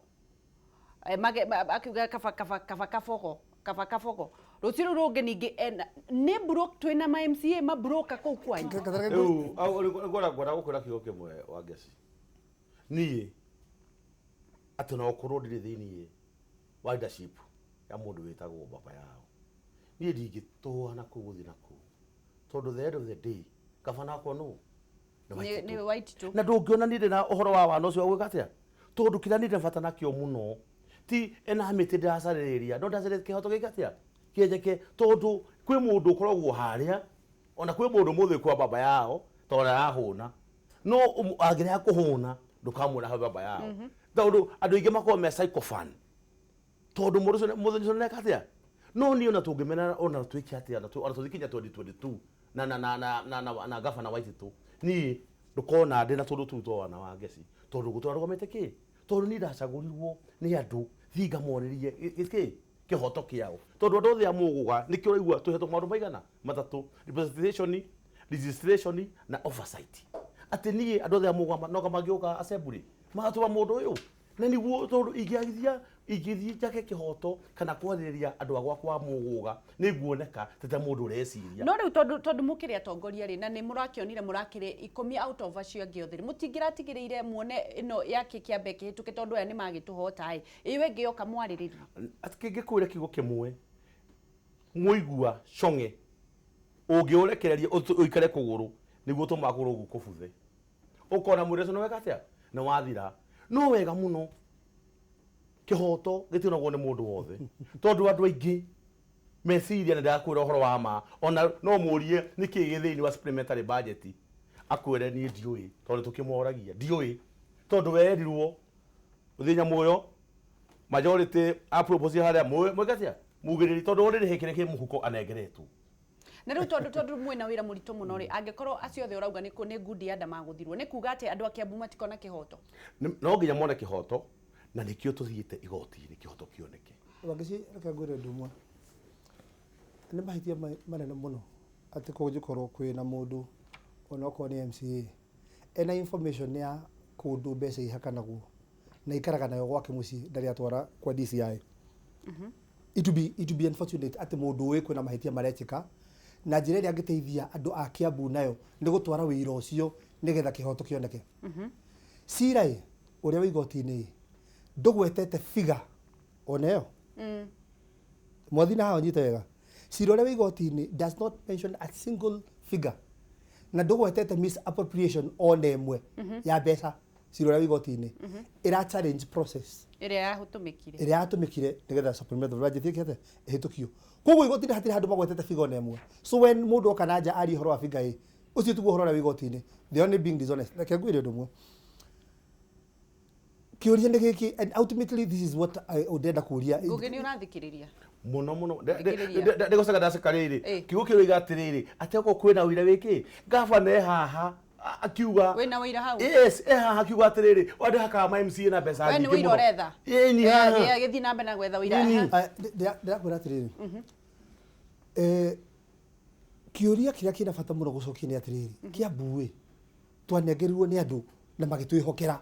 Akiuga kaba kaba kaba kabogo kaba kabogo, rũciũ rũu rũngĩ ningĩ ena nĩ twĩna ma MCA mabroka kũu kwanyu. Rĩu ngwenda gũkwĩra kiugo kĩmwe, Wangeci. Niĩ atĩ ona gũkorwo ndirĩ thĩiniĩ wa leadership ya mũndũ wĩtagwo baba yao, niĩ ndingĩtũa na kũu gũthiĩ na kũu, tondũ the end of the day gabana wakwa nũ? Nĩ Nĩ Waititũ. Nĩ Waititũ. Na ndũngĩona niĩ ndĩ na ũhoro wa wana ũcio wa gwĩka atĩa, tondũ kĩrĩa niĩ ndĩ bata nakĩo mũno ti ena mĩtĩ ndĩracarĩrĩria, no ndĩracarĩrĩria kĩhoto gĩke atĩa kĩenjeke, tondũ kwĩ mũndũ ũkoragwo harĩa, ona kwĩ mũndũ mũthĩ kwa baba yao tondũ arahũna, no angĩrega kũhũna ndũkamuona hau baba yao, tondũ andũ aingĩ makoragwo me sycophant, tondũ mũndũ ũcio mũthenya ũcio nĩareka atĩa. No niĩ ona tũngĩmena ona twĩke atĩa, ona tũthiĩ kinya 2022 na gabana Waititũ, niĩ Ndũkona ndĩ na tũndũ tũu twa wana wa ngeci, tondũ gũtũra rũgamĩte kĩ, tondũ niĩ ndacagũrirwo nĩ andũ thiĩ ngamonerie kĩ kĩhoto kĩao, tondũ andũ othe a Mũgũga nĩkĩo ũraigua tũhetwo maũndũ maigana matatũ: representation, registration na oversight. Atĩ niĩ andũ othe a Mũgũga noga mangĩũka assembly magatũma mũndũ ũyũ na nĩguo, tondũ ingĩagithia ingĩthiĩ njake kĩhoto kana kwarĩrĩria andũ a gwakwa Mũgũga, nĩ nguoneka ta mũndũ ũreciria. No rĩu tondũ mũkĩrĩ atongoria rĩ, na nĩ mũrakĩonire mũrakĩrĩ 10 out of acio angĩ othe rĩ, mũtingĩratigĩrĩire muone ĩno yake kĩambe kĩhĩtũke, tondũ aya nĩ magĩtũhota ĩ, ĩyo ĩngĩ yoka mwarĩrĩrie? Atĩ kĩngĩkwĩra kiugo kĩmwe, mũigua cong'e ũngĩũrekereria ũikare kũgũrũ nĩguo ũtũmaga kũgũrũ gũkũ kũbuthe, ũkona mwĩrĩ ũcio nĩ weka atĩa, nĩ wathira. No wega mũno, kĩhoto gĩtionagwo nĩ mũndũ wothe, tondũ andũ aingĩ meciria nĩ ndakwĩra ũhoro wa ma, ona no mũrie nĩkĩ gĩ thĩinĩ wa supplementary budget, akwĩre niĩ ndiũĩ, tondũ tũkĩmoragia ndiũĩ, tondũ werirwo ũthiĩ nyamũ ĩyo majority a propose harĩa mwĩke atĩa, mugĩrĩri, tondũ already he kĩrĩa kĩ mũhuko anengeretwo. Na rĩu tondũ mwĩna wĩra mũritũ mũno rĩ, angĩkorwo acio othe ũrauga nĩ ngundi ya nda magũthirwo, nĩ kuga atĩ andũ a Kiambu matikona kĩhoto? No nginya mone kĩhoto, na nĩkĩo tũthiĩte igoti-inĩ kĩhoto kĩoneke. Wangeci, reke ngwĩre ũndũ ũmwe. Nĩ mahĩtia manene mũno atĩ kũngĩkorwo kwĩna mũndũ onokorwo nĩ MCA ena information ya kũndũ mbeca ihakanagwo na ikaraga nayo gwake mũciĩ, ndarĩ atwara kwa DCI. It would be unfortunate atĩ mũndũ ũĩ kwĩna mahĩtia marekĩka na njĩra ĩrĩa angĩteithia andũ a Kiambu nayo nĩ gũtwara wĩira ũcio nĩgetha kĩhoto kĩoneke. Cira ĩ ũrĩa wĩ igoti-inĩ ĩ ndũgwetete figure ona ĩyo mwathi na haha ũnyite wega. Cira ũrĩa wĩ igoti-inĩ does not mention a single figure na ndũgwetete misappropriation ona ĩmwe ya mbeca. Cira ũrĩa wĩ igoti-inĩ ĩra challenge process ĩrĩa yahũtũmĩkire, ĩrĩa yatũmĩkire nĩgetha supplementary budget ĩke atĩa, ĩhĩtũkio. Koguo igoti-inĩ hatirĩ handũ magwetete figure ona ĩmwe. So when mũndũ oka na nja arie ũhoro wa figure ĩ, ũcio tiguo ũhoro ũrĩa wĩ igoti-inĩ. They only being dishonest. Reke ngwĩre ũndũ ũmwe, kĩũria nĩ gĩkĩ, and ultimately this is what ndĩrenda kũria. Ngũgĩ, nĩ ũrathikĩrĩria? Mũno mũno. Thikĩrĩria. Ndĩgocaga ndaceka rĩrĩ. Kiugo kĩu oiga atĩrĩrĩ, atĩ okorwo kwĩna ũira wĩkĩ, gavana e haha akiuga. Wĩna ũira hau? Yes, e haha akiuga atĩrĩrĩ, wandĩ hakaga ma MCA na mbeca We nĩ nyingĩ ũira mũno. ũretha? Ĩni haha. Gĩthiĩ na mbere na gwetha ũira. Ĩni. Aha. Ndĩrakwĩra atĩrĩrĩ, kĩũria kĩrĩa kĩna bata mũno gũcokia nĩ atĩrĩrĩ, Kiambu ĩ twanengerirwo nĩ andũ na magĩtwĩhokera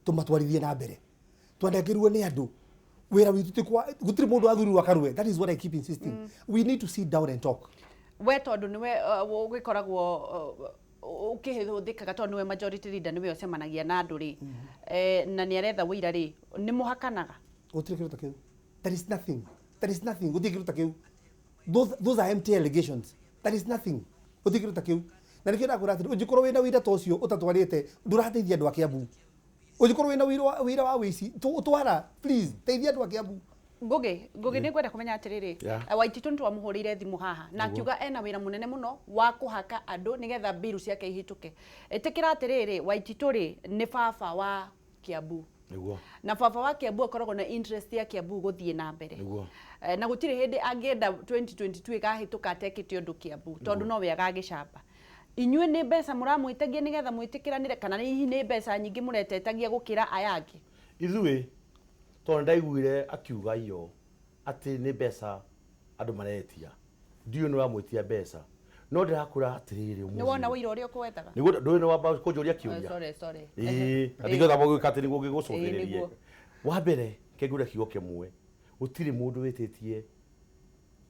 tũmatwarithie na mbere. Twanengerirwo nĩ andũ wĩra witũ ti kwa gũtirĩ mũndũ wathurirwo akarue. That is what I keep insisting, we need to sit down and talk. We tondũ nĩwe ũgĩkoragwo ũkĩhũthĩkaga, tondũ nĩwe majority leader, nĩwe ũcemanagia na andũ rĩ, na nĩ aretha ũira rĩ, nĩ mũhakanaga? Gũtirĩ kĩndũ ta kĩu. There is nothing, there is nothing. Gũtirĩ kĩndũ ta kĩu. Those are empty allegations. There is nothing. Gũtirĩ kĩndũ ta kĩu, na nĩkĩo ndakwĩra atĩrĩ, ũngĩkorwo wĩna ũira ta ũcio ũtatwarĩte, ndũrateithia andũ a Kiambu. Ũngĩkorwo wĩna ũira wa wĩici, twara, please, teithia andũ a Kiambu. Ngũgĩ, nĩ ngwenda kũmenya atĩrĩrĩ, Waititũ nĩ twamũhũrĩire thimũ haha na akiuga ena wĩra mũnene mũno wa kũhaka andũ nĩgetha biru ciake ihĩtũke. Ĩtĩkĩra atĩrĩrĩ, Waititũ rĩ, nĩ baba wa Kiambu. Na baba wa Kiambu akoragwo na interest ya Kiambu gũthiĩ na mbere. Na gũtirĩ hĩndĩ angĩenda 2022 ĩkahĩtũka atekĩte ũndũ Kiambu, tondũ nowe agagĩcamba. Inyuĩ nĩ mbeca mũramwĩtagia nĩgetha mwĩtĩkĩranĩre, kana hihi nĩ mbeca nyingĩ mũretetagia gũkĩra aya angĩ? Ithuĩ tondũ ndaiguire akiuga iyo atĩ nĩ mbeca andũ maretia, ndiũĩ nĩ ũramwĩtia mbeca, no ndĩrakwĩra atĩrĩrĩ, nĩ wona ũira ũrĩa ũkwethaga? Nĩguo ndũĩ nĩ wamba kũnjũria kĩũria. Sorry, sorry. Ĩĩ, na ndingĩhota gwĩka atĩ nĩguo ngĩgũcũthĩrĩrie. Nĩguo. Wa mbere, kengũre kiugo kĩmwe, gũtirĩ mũndũ wĩtĩtie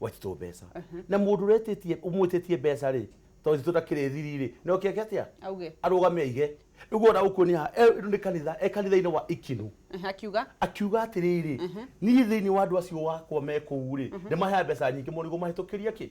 Waititũ mbeca, na mũndũ ũretĩtie ũmwĩtĩtie mbeca rĩ, tondũ Waititũ ndakĩrĩ thiri rĩ, no kĩake atĩa? Auge. Arũgame aige rĩu ona ũkuonia nĩ kanitha e kanitha-inĩ wa Ikinu. Akiuga? Akiuga atĩrĩrĩ, niĩ thĩinĩ wa andũ acio wakwa me kũu rĩ, nĩ maheaga mbeca nyingĩ mũno nĩguo mahĩtũkĩrie kĩ.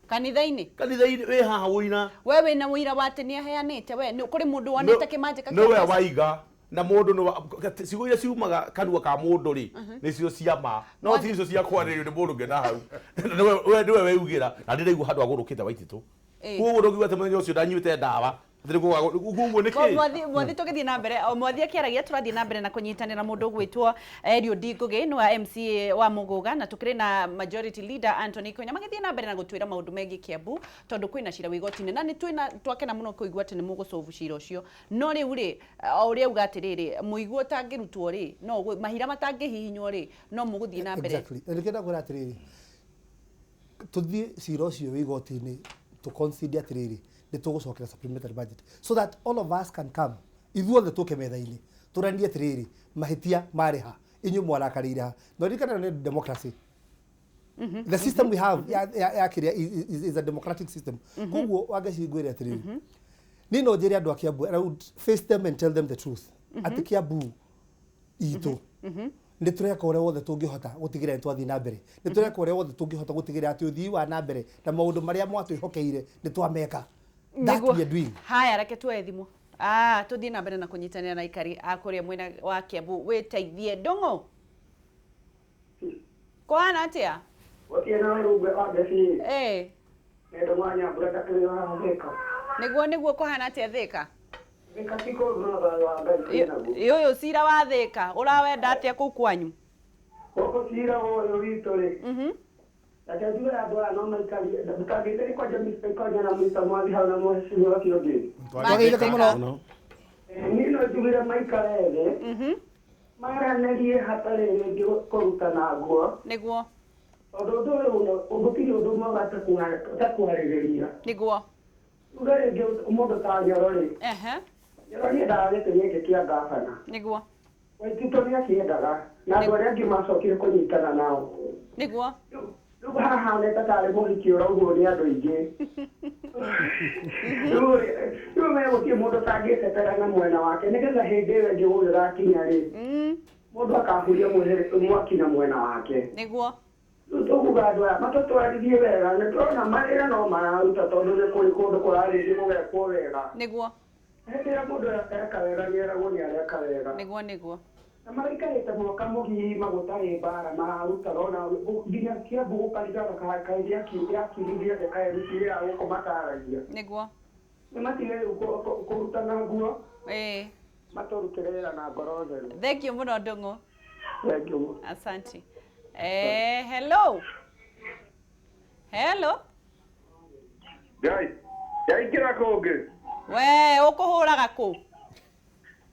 Kanitha-inĩ? Kanitha-inĩ wĩ haha wũina. We wĩna ũira wa atĩ nĩ aheanĩte? We kũrĩ mũndũ wonete kĩmanjĩka kĩa nĩwe mbeca? Waiga na mũndũ nĩ ciugo iria ciumaga kanua ka mũndũ rĩ, nĩcio cia ma, no ti icio cia kwarĩrĩrio nĩ mũndũ ũngĩ na hau. Nĩwe we nĩwe weugĩra na ndĩraigua handũ agũrũkĩte Waititũ. Koguo ndũngiuga atĩ mũthenya ũcio ndanyuĩte ndawa. Atĩ nĩguo ũguo nĩ kĩ? Mwathi mwathi tũgĩthiĩ na mbere o mwathi akĩaragia tũrathiĩ na mbere na kũnyitanĩra mũndũ ũgwĩtwo Eliud Ngũgĩ nĩ wa MCA wa Mũgũga na tũkĩrĩ na majority leader Anthony Konya magĩthiĩ na mbere na gũtwĩra maũndũ megiĩ Kiambu tondũ kwĩna cira wĩ igoti-inĩ na nĩ twĩna twakena mũno kũigua atĩ nĩ mũgũcovu cira ũcio no rĩu rĩ o ũrĩa auga atĩrĩrĩ mũigua ũtangĩrutwo rĩ no mahira matangĩhihinywo rĩ no mũgũthiĩ na mbere. Exactly. Na nĩkĩo ndakwĩra atĩrĩrĩ, tũthiĩ cira ũcio wĩ igoti-inĩ tũ concede atĩrĩrĩ, nĩ tũgũcokera supplementary budget so that all of us can come, ithuothe tũke metha-inĩ tũranie atĩrĩrĩ, mahĩtia marĩ ha, inyuĩ mwarakarĩire ha. Na ririkana nĩ democracy. The system we have ya kĩrĩa is a democratic system. Koguo Wangeci ngwĩre atĩrĩrĩ, niĩ no njĩre andũ a Kiambu, and I would face them and tell them the truth, atĩ Kiambu itũ nĩ tũreka ũrĩa wothe tũngĩhota gũtigĩrĩra nĩ twathiĩ na mbere, nĩ tũreka ũrĩa wothe tũngĩhota gũtigĩrĩra atĩ ũthii wa na mbere na maũndũ marĩa mwatwĩhokeire nĩ twameka. That we are doing. Haya, reke tuoe thimũ. Tũthiĩ na mbere na kũnyitanĩra na aikari a kũrĩa mwena wa Kiambu. Wĩteithie Ndũng'ũ, kũhana atĩa? Gũtirĩ na ũru Wangeci. Nĩ Ndũng'ũ wa Nyambura ndakĩrĩ wa Thĩka. Nĩguo kũhana atĩa Thĩka? Thĩka ti kũũru no thayũ wa Ngai twĩ naguo. Ĩ ũyũ cira wa Thĩka ũrawenda atĩa kũu kwanyu? Gũkũ cira ũyũ witũ rĩ, reke njuge andũ aya no maikarie ndũkangĩte kwanja Mr. Ikonya na Mr. Mwathi hau na mũhecimiwa ũcio ũngĩ. Twageithĩka mũno. Niĩ no njugire maikare thĩ maranĩrie hatarĩ rĩngĩ kũrutana nguo. Tondũ ũndũ ũyũ gũtirĩ ũndũ mwega ta kwarĩrĩria. Uge rĩngĩ mũndũ ta Nyoro rĩ. Nyoro nĩendaga gĩtĩ gĩkĩ kĩa ngabana. Waititũ nĩakĩendaga na andũ arĩa angĩ macokire kũnyitana nao. Rĩu haha nĩ ta tarĩ mũhiki ũraugwo nĩ andũ aingĩ. Rĩu me gũtirĩ mũndũ ũtangĩtetera na mwena wake nĩgetha hĩndĩ ĩyo ĩngĩ gũgĩgakinya rĩ, mũndũ akahuria mwaki na mwena wake. Rĩu tũkuga andũ aya matũtwarithie wega, nĩ tũrona mawĩra no mararuta tondũ nĩ kũrĩ kũndũ kũrarĩithio gũgekwo wega. Hĩndĩ ĩrĩa mũndũ eka wega nĩ eragwo nĩ areka wega. Na maraikarĩte mwaka mũgima gũtarĩ mbara mararuta rona nginya Kiambu gũkarigana kaĩ gĩakirithia kaĩ MCA ya gũkũ mataragia. Nĩ matige rĩu kũrutana nguo. Matũrutĩre wĩra na ngoro theru. Thank you mũno Ndũng'ũ. Thank you. Asante. Hello. Hello. Ngai, yaingĩra kũngĩ. We ũkũhũraga kũ?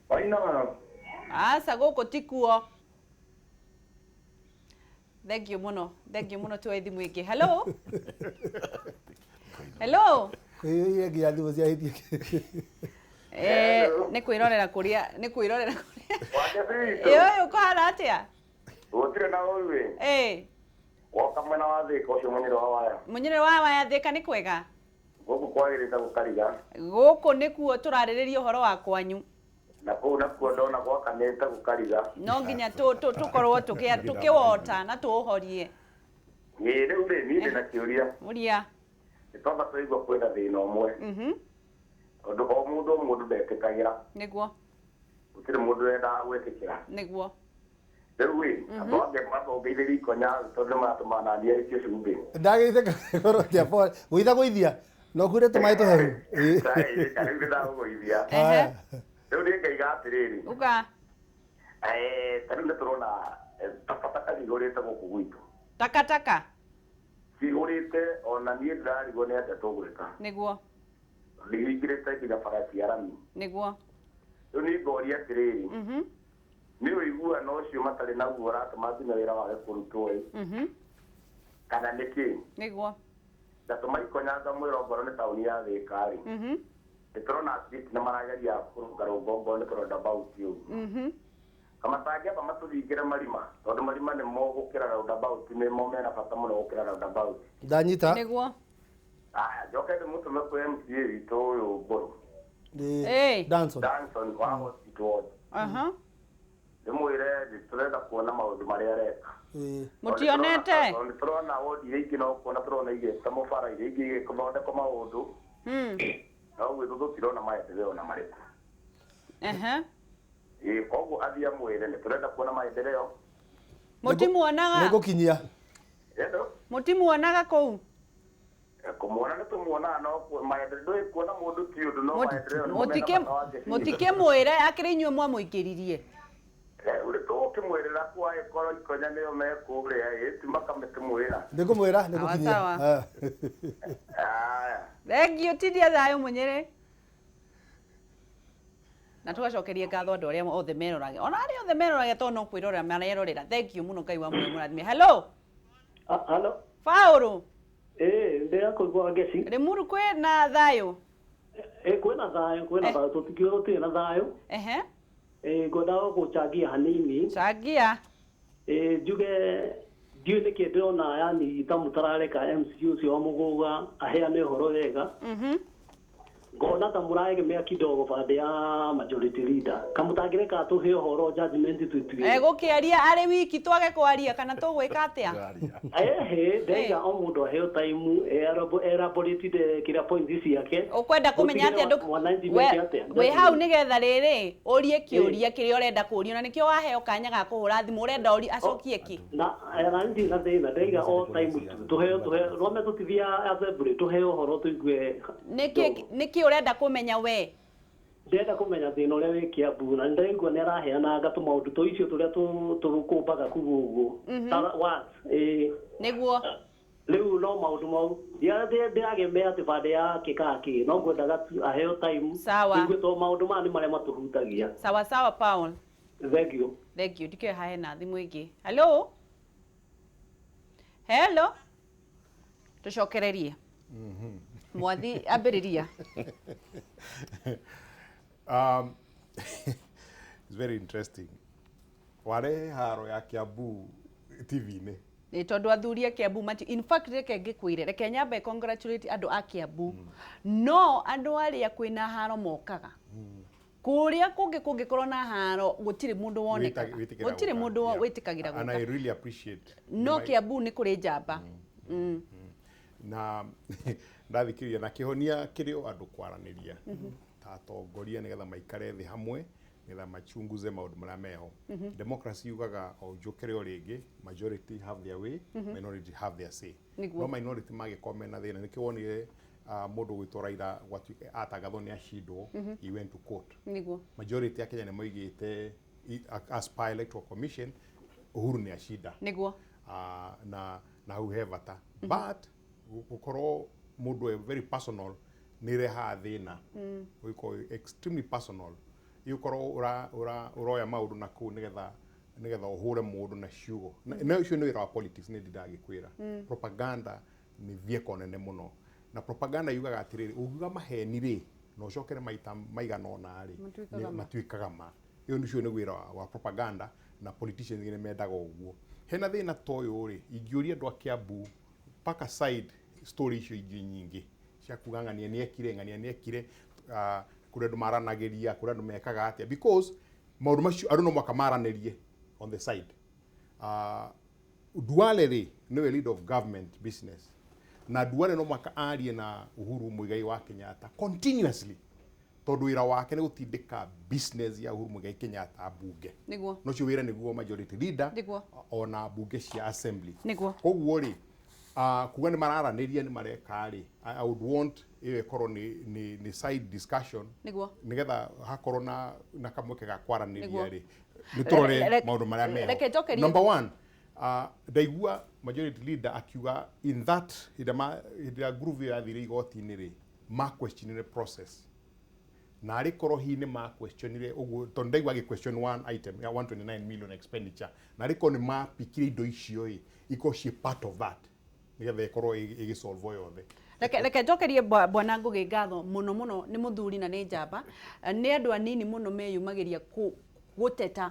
Wainara. Aca gũkũ ti kuo. Thank you mũno. Thank you mũno tuoe thimũ ĩngĩ. Hello. Hello. Kwĩyũire nginya thimũ ciahĩtie. Nĩ kwĩrorera kũrĩa, nĩ kwĩrorera kũrĩa. Wangeci. Ĩ ũyũ kũhana atĩa? Gũtirĩ na ũru ĩ. Woka mwena wa Thĩka ũcio mũnyĩrĩ wa waya. Mũnyĩrĩ wa waya Thĩka nĩ kwega? Gũkũ kwagĩrĩte gũkariga. Gũkũ nĩkuo tũrarĩrĩria ũhoro wa kwanyu. Na kũu nakuo ndona gwakanĩte gũkariga. No nginya tũkorwo tũkĩwota na tũũhorie. Ĩ rĩu rĩ niĩ ndĩna kĩũria. Mũria. Nĩ twamba twaigua kwĩna thĩna ũmwe. Tondũ o mũndũ o mũndũ ndetĩkagĩra. Gũtirĩ mũndũ wendaga gwĩtĩkĩra. Rĩu ĩ, andũ angĩ matongeithĩria ikonya tondũ nĩ maratũma nani aikie cumbĩ. Ndageithĩka ngoro tia pole. Gũitha gũithia. No kwĩre tũmaĩ tũhehu. Ndageithĩka rĩu nĩndagũgũithia. Rĩu niĩ ngaiga atĩrĩrĩ. Uga. Ta rĩu nĩtũrona takataka cihũrĩte gũkũ gwitũ. Takataka? Cihũrĩte ona niĩ ndĩrarigwo nĩ atĩa tũgwĩka. Nĩhingĩrĩte nginya bara cia rami. Rĩu niĩ ngoria atĩrĩrĩ. Nĩ ũiguano ũcio matarĩ naguo ũratũma nginya wĩra wage kũrutwo ĩ. Kana nĩkĩ? Ndatũma ikonya ngamwĩra ongorwo nĩ taũni ya Thĩka rĩ. Nĩtũrona at least nĩ marageria kũrũngarũnga ongorwo nĩ roundabout ũguo. Kama matangĩamba matũthingĩre marima, tondũ marima nĩmo gũkĩra roundabout, nĩmo mena bata mũno gũkĩra roundabout. Ndanyita. Aya, njoke ndĩmũtũme kwĩ MCA witũ ũyũ Mbũrũ. Danson. Danson wa Hospital Ward. Ndĩmwĩre tũrenda kuona maũndũ marĩa areka. Mũtionete? Tondũ tũrona ward iria ingĩ no kuona tũrona igĩta mũbara, iria ingĩ igĩthondekwo maũndũ. No gwitũ tũtirona maendeleo na marĩkũ. Koguo athiĩ amwĩre nĩ tũrenda kuona maendeleo. Mũtimuonaga? Nĩngũkinyia. Hello? Mũtimuonaga kũu? Kũmuona nĩ tũmuonaga no maendeleo ndũĩ kuona mũndũ ti ũndũ no maendeleo nĩmo mena Mũtikĩ bata wa Ngeci. mũtikĩmwĩre akĩrĩ inyuĩ mwamũingĩririe. Rĩu tũgũkĩmwĩrĩra kwa ikonya nĩo mekũrĩa ĩ ti makamĩkĩmwĩra. Nĩngũmwĩra Sawa nĩngũkinyia. sawa. Aya. Thank you tindia thayũ mũnyĩrĩ. Na tũgacokeria ngatho andũ arĩa othe merorage. Ona arĩa othe merorage tondũ no kwĩrorera marerorera. Thank you mũno Ngai wa muoyo mũrathime. Hello. Halo. Paũlũ. Eh, ndĩrakũigua Ngeci. Limuru kwĩna thayũ. Eh, kwĩna thayũ, kwĩna thayũ, tũtikiuga gũtirĩ na thayũ. Ehe. Eh, ngwendaga gũchangia hanini. Changia. Eh, njuge ndiũĩ nĩkĩ ndĩrona yani ta mũtarareka MC ũcio wa Mũgũga aheane ũhoro wega. Ngona ta mũraegemea kidogo bande ya majority leader. Kamũtangĩreka tũhe ũhoro judgment twĩtuĩre. Egũkĩaria arĩ wiki twage kwaria kana tũgwĩka atĩa? Ehe, ndaiga o mũndũ aheo time elaborate kĩrĩa points ciake. Ũkwenda kũmenya atĩa ndũ Mwananchi we meke atĩa? wĩ hau nĩgetha rĩrĩ ũrie kĩũria kĩrĩa ũrenda kũũria na nĩkĩo waheo kanya ga kũhũra thimũ ũrenda ũrie acokie kĩ? Na na ndirĩ na thĩna ndaiga o time tũheo tũheo rwame tũtithia assembly tũheo ũhoro tũigue. Nĩkĩ nĩkĩ ũrenda kũmenya we? Ndĩrenda kũmenya thĩna ũrĩa wĩ Kiambu na nĩndĩraigua nĩ araheananga tũmaũndũ tũ icio tũrĩa tũkũmbaga kuga ũguo. Ta words, ĩĩ. Nĩguo. Rĩu no maũndũ mau ndĩragemea atĩ bande yake kana kĩ no ngwendaga tu aheo time Sawa. tũigue tondũ maũndũ maya nĩ marĩa matũhutagia. Sawa sawa Paul. Thank you. Thank you. Ndikĩoe hahe na thimũ ĩngĩ. Hello. Hello. Tũcokererie. Mwathi ambĩrĩria. It's very interesting. Warehe haro ya Kiambu TV-inĩ. Nĩ tondũ athuri a Kiambu mati in fact reke ngĩkwĩre reke nyambe congratulate andũ a Kiambu no andũ arĩa kwĩna haro mokaga kũrĩa kũngĩ kũngĩkorwo na haro gũtirĩ mũndũ wonekaga Wĩtĩkagĩra gũtirĩ gũka. mũndũ Yeah. wĩtĩkagĩra And I gũka really appreciate. no Nĩ ma- Kiambu nĩ kũrĩ njamba. Na ndathikĩrĩria na kĩhonia kĩrĩ o andũ kwaranĩria ta atongoria nĩgetha maikare thĩ hamwe nĩgetha machunguze maũndũ marĩa meho. Democracy yugaga o njũkĩre o rĩngĩ, majority have their way, minority have their say. Nĩguo. No minority mangĩkorwo mena thĩna nĩkĩo wonire mũndũ gwĩtwo Raila gwatuĩka atangathwo nĩ acindwo, he went to court. Nĩguo. Majority ya Kenya nĩ moigĩte as per electoral commission Uhuru nĩ acinda. Nĩguo. Na na hau he bata but gũkorwo mũndũ e very personal nĩ ĩrehaga thĩna. Ũgĩkorwo extremely personal ĩgũkorwo ũroya maũndũ na kũu nĩgetha nĩgetha ũhũre mũndũ na ciugo na ũcio nĩ wĩra wa politics nĩ ndindagĩkwĩra. Propaganda nĩ vehicle nene mũno na propaganda yugaga atĩrĩrĩ ũngiuga maheni rĩ na ũcokere maita maigana ũna rĩ matuĩkaga ma. Ĩyo nĩcio nĩ wĩra wa propaganda na politicians nĩ mendaga ũguo. Hena thĩna ta ũyũ rĩ ingĩũria andũ a Kiambu paka side story icio ingĩ nyingĩ cia kuga ng'ania nĩ ekire ng'ania nĩ ekire kũrĩ andũ maranagĩria kũrĩ andũ mekaga atĩa because maũndũ macio andũ no mũhaka maranĩrie on the side. Duale rĩ nĩwe leader of government business na Duale no mũhaka arie na Uhuru Muigai wa Kenyatta continuously tondũ wĩra wake nĩ gũtindĩka business ya Uhuru Muigai Kenyatta mbunge. Nĩguo. No ũcio wĩra nĩguo majority leader Nĩguo. ona mbunge cia assembly. Nĩguo. Koguo rĩ kuga nĩ mararanĩria nĩ mareka rĩ I would want ĩyo ĩkorwo nĩ side discussion Nĩguo. nĩgetha hakorwo na kamweke ga kwaranĩria Nĩguo. rĩ nĩ tũrore maũndũ marĩa meho. Reke njokerie. Number one, ndaigua majority leader akiuga in that hĩndĩ ĩrĩa group ĩyo yathire igoti-inĩ rĩ ma questionire process na arĩ korwo hihi nĩ ma questionire ũguo tondũ ndaigua agĩ question one item ya 129 million expenditure na arĩ korwo nĩ mapikire indo icio ĩ ikorwo ciĩ part of that nĩgetha ĩkorwo ĩgĩsolve yothe. Reke njokerie bwana Ngũgĩ ngatho mũno mũno nĩ mũthuri na nĩ njamba. Nĩ andũ anini mũno meyumagĩria gũteta.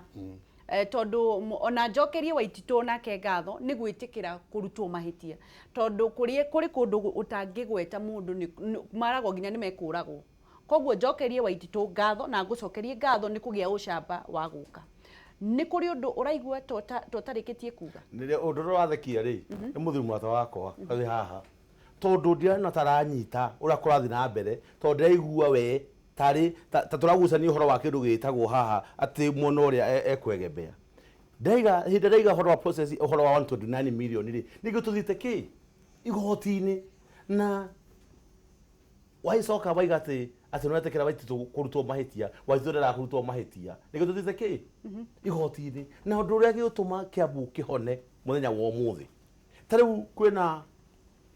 Tondũ ona njokerie Waititũ nake ngatho nĩ gwĩtĩkĩra kũrutwo mahĩtia tondũ kũrĩ kũndũ ũtangĩgweta mũndũ maragwo nginya nĩ mekũragwo. Koguo njokerie Waititũ ngatho na ngũcokerie ngatho nĩ kũgĩa ũcamba wa gũka. Nĩ kũrĩ ũndũ ũraigua totarĩkĩtie kuga? Nĩ ũndũ ũrĩa wathekia rĩ nĩ mũthuri mũrata wakwa arĩ haha tondũ ndirona taranyita ũrĩa kũrathiĩ na mbere tondũ ndĩraigua we tarĩ ta tũragucania ũhoro wa kĩndũ gĩtagwo haha atĩ mwena ũrĩa ekwegemea. Ndaiga hĩndĩ ndaiga ũhoro wa process ũhoro wa 129 million rĩ ningĩ tũthiĩte kĩ igoti-inĩ Na waicoka waiga atĩ atĩ nĩwetĩkĩra Waititu kũrutwo mahĩtia, Waititu ndarega kũrutwo mahĩtia, nĩkĩo tũthiĩte kĩ igoti-inĩ. Na ũndũ ũrĩa gĩgũtũma Kiambu kĩhone mũthenya wa ũmũthĩ, ta rĩu kwĩna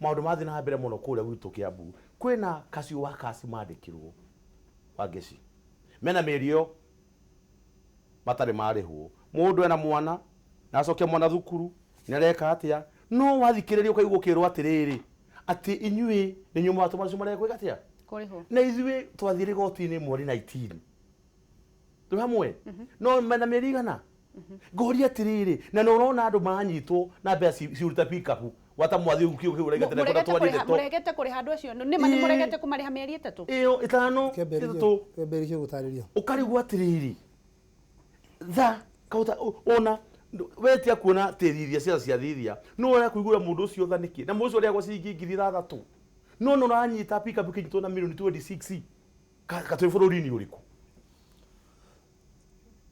maũndũ mathiĩ na mbere mũno kũrĩa gwitũ Kiambu, kwĩna kacio wa kasi mandĩkirwo wa ngeci mena mĩeri ĩyo matarĩ marĩhwo. Mũndũ ena mwana na acokia mwana thukuru nĩ areka atĩa, no wathikĩrĩria ũkaigua ũkĩrwo atĩrĩrĩ atĩ inyuĩ nĩ inyuĩ mwatũma acio marege gwĩka atĩa kũrĩhwo. Na ithuĩ twathire igoti-inĩ mweri 19 tũrĩ hamwe, no mena mĩeri igana. Ngoria atĩrĩrĩ, na nĩ ũrona andũ maranyitwo na mbeca ciurĩte pickup wata mwathi ũkiu kĩu ũraiga atĩ nĩkwenda twarie ndeto. Mũregete kũrĩha andũ acio, nĩ ma nĩ mũregete kũmarĩha mĩeri ĩtatũ? Ĩyo ĩtano, ĩtatũ. Kĩambĩrĩria gũtarĩria. Ũkarigwo atĩrĩrĩ, tha kauta ona wetia kuona tĩthithia ciana cia thithia, no ũrĩa kũiguĩra mũndũ ũcio tha nĩkĩ? Na mũndũ ũcio ũrĩagwo ciringi ngiri ithathatũ, no nĩ ũranyita pickup ĩkĩnyitwo na mirioni 26. Ka twĩ bũrũri-inĩ ũrĩkũ?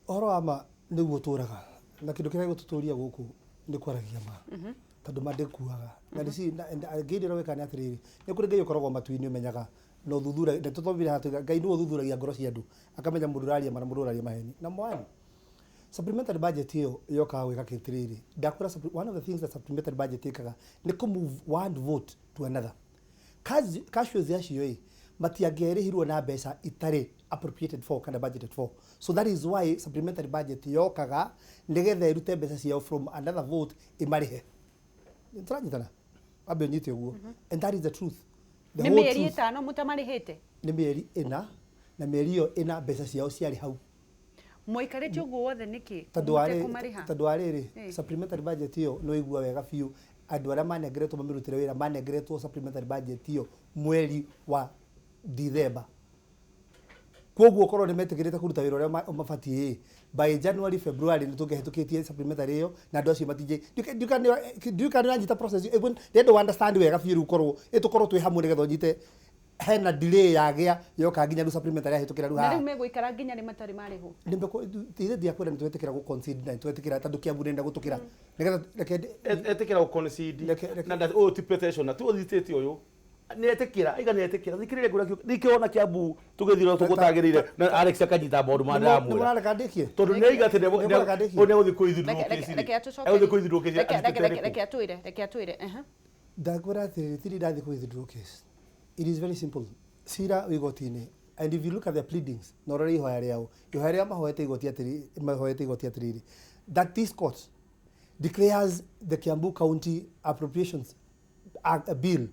Ũhoro wa ma nĩguo ũtũraga, na kĩndũ kĩrĩa gĩgũtũtũria gũkũ nĩ kwaragia ma, tondũ ma ndĩkuaga. Na nĩ na Ngai ũrĩa wĩkaga nĩ atĩrĩrĩ, nĩ kũrĩ Ngai ũkoragwo matu-inĩ ũmenyaga na ũthuthuragia, na tũthomire haha tuuga Ngai nĩwe ũthuthuragia ngoro cia andũ, akamenya mũndũ ũraria ma na mũndũ ũraria maheni. Number one, supplementary budget ĩyo yokaga gwĩka atĩrĩrĩ, ndakwĩra one of the things that supplementary budget ĩkaga nĩ kũ move one vote to another. Casuals acio ĩ matiangĩarĩhirwo na mbeca itarĩ appropriated for kana budgeted for. So that is why supplementary budget yokaga nĩgetha ĩrute mbeca ciao from another vote ĩmarĩhe. Tũranyitana? Wambe ũnyite ũguo. And that is the truth. The Nĩ whole mĩeri truth. ĩtano mũtamarĩhĩte? Nĩ mĩeri ĩna, na mĩeri ĩyo ĩna mbeca ciao ciarĩ hau. Mwaikarĩte ũguo wothe nĩkĩ? Tondũ wa rĩrĩ, Mũtekũmarĩha? tondũ wa rĩrĩ, supplementary budget ĩyo nĩ waigua wega biũ andũ arĩa manengeretwo mamĩrutĩre wĩra manengeretwo supplementary budget ĩyo mweri wa Dithemba. Koguo korwo nĩ metĩkĩrĩte kũruta wĩra ũrĩa mabatiĩ ĩ, by January, February nĩ tũngĩahĩtũkĩtie supplementary ĩyo na andũ acio matingĩ ndiũĩ kana nĩũranyita process ĩyo, ndĩrenda ũ understand wega biũ rĩu korwo ĩ tũkorwo twĩ hamwe nĩgetha ũnyite hena delay yagĩa yoka nginya rĩu supplementary yahĩtũkĩra rĩu Na haha. rĩu megũikara nginya rĩ matarĩ marĩhwo? Ithe ndiakwĩra nĩ twetĩkĩra gũ concede na nĩ twetĩkĩra tondũ Kiambu nĩ gũtũkĩra nĩgetha reke Etĩkĩra gũ concede na ũyũ ti petitioner, ti ũthitĩtie ũyũ nĩ etĩkĩra, aiga nĩ etĩkĩra. Thikĩrĩria ngũrĩa nĩkĩo ona Kiambu tũgĩthira tũgũtagĩrĩire na Alex akanyita maũndũ marĩa ndĩramwĩra. Nĩmũrareka ndĩkie? Tondũ nĩ aiga atĩ Nĩmũrareka ndĩkie? nĩ egũthiĩ kũ withdraw case rĩ. Reke atũcokerie. Egũthiĩ kũ withdraw case athiĩte rĩkũ? Reke atwĩre, reke atwĩre. Ndakwĩra atĩrĩrĩ, tiri ndathiĩ kũ withdraw case. It is very simple. Cira wĩ igoti-inĩ. And if you look at their pleadings, na ũrore ihoya rĩao, ihoya rĩao mahoete igoti atĩrĩ, mahoete igoti atĩrĩrĩ, that this court declares the Kiambu County Appropriations Act, Bill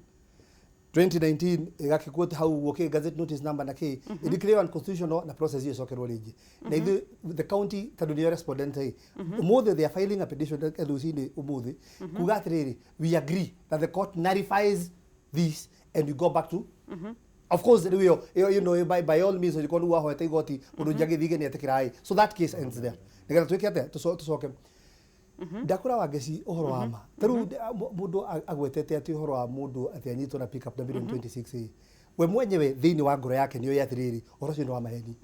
2019 ĩgakĩquote hau ũguo kĩ gazette notice number na kĩ mm declare unconstitutional na process ĩyo ĩcokerwo rĩngĩ. Na ithuĩ the county tondũ nĩyo respondent ĩ, ũmũthĩ they are filing a petition rũcinĩ ũmũthĩ kuga atĩrĩrĩ, we agree that the court nullifies this and we go back to of course rĩu ĩyo ĩyo you know by all means ũngĩkorwo nĩguo wahoete igoti mũndũ ũngĩ agĩthiĩ nĩ etĩkĩra ĩ, so that case ends there nĩgetha twĩke atĩa tũcoke ndakũra Wangeci ũhoro wa ma ta rĩu mũndũ agwetete atĩ ũhoro wa mũndũ atĩ anyitwo na pick up na million 26 ĩ, we mwenyewe thĩinĩ wa ngoro yake nĩoĩ atĩrĩrĩ ũhoro ũcio nĩ wa maheni.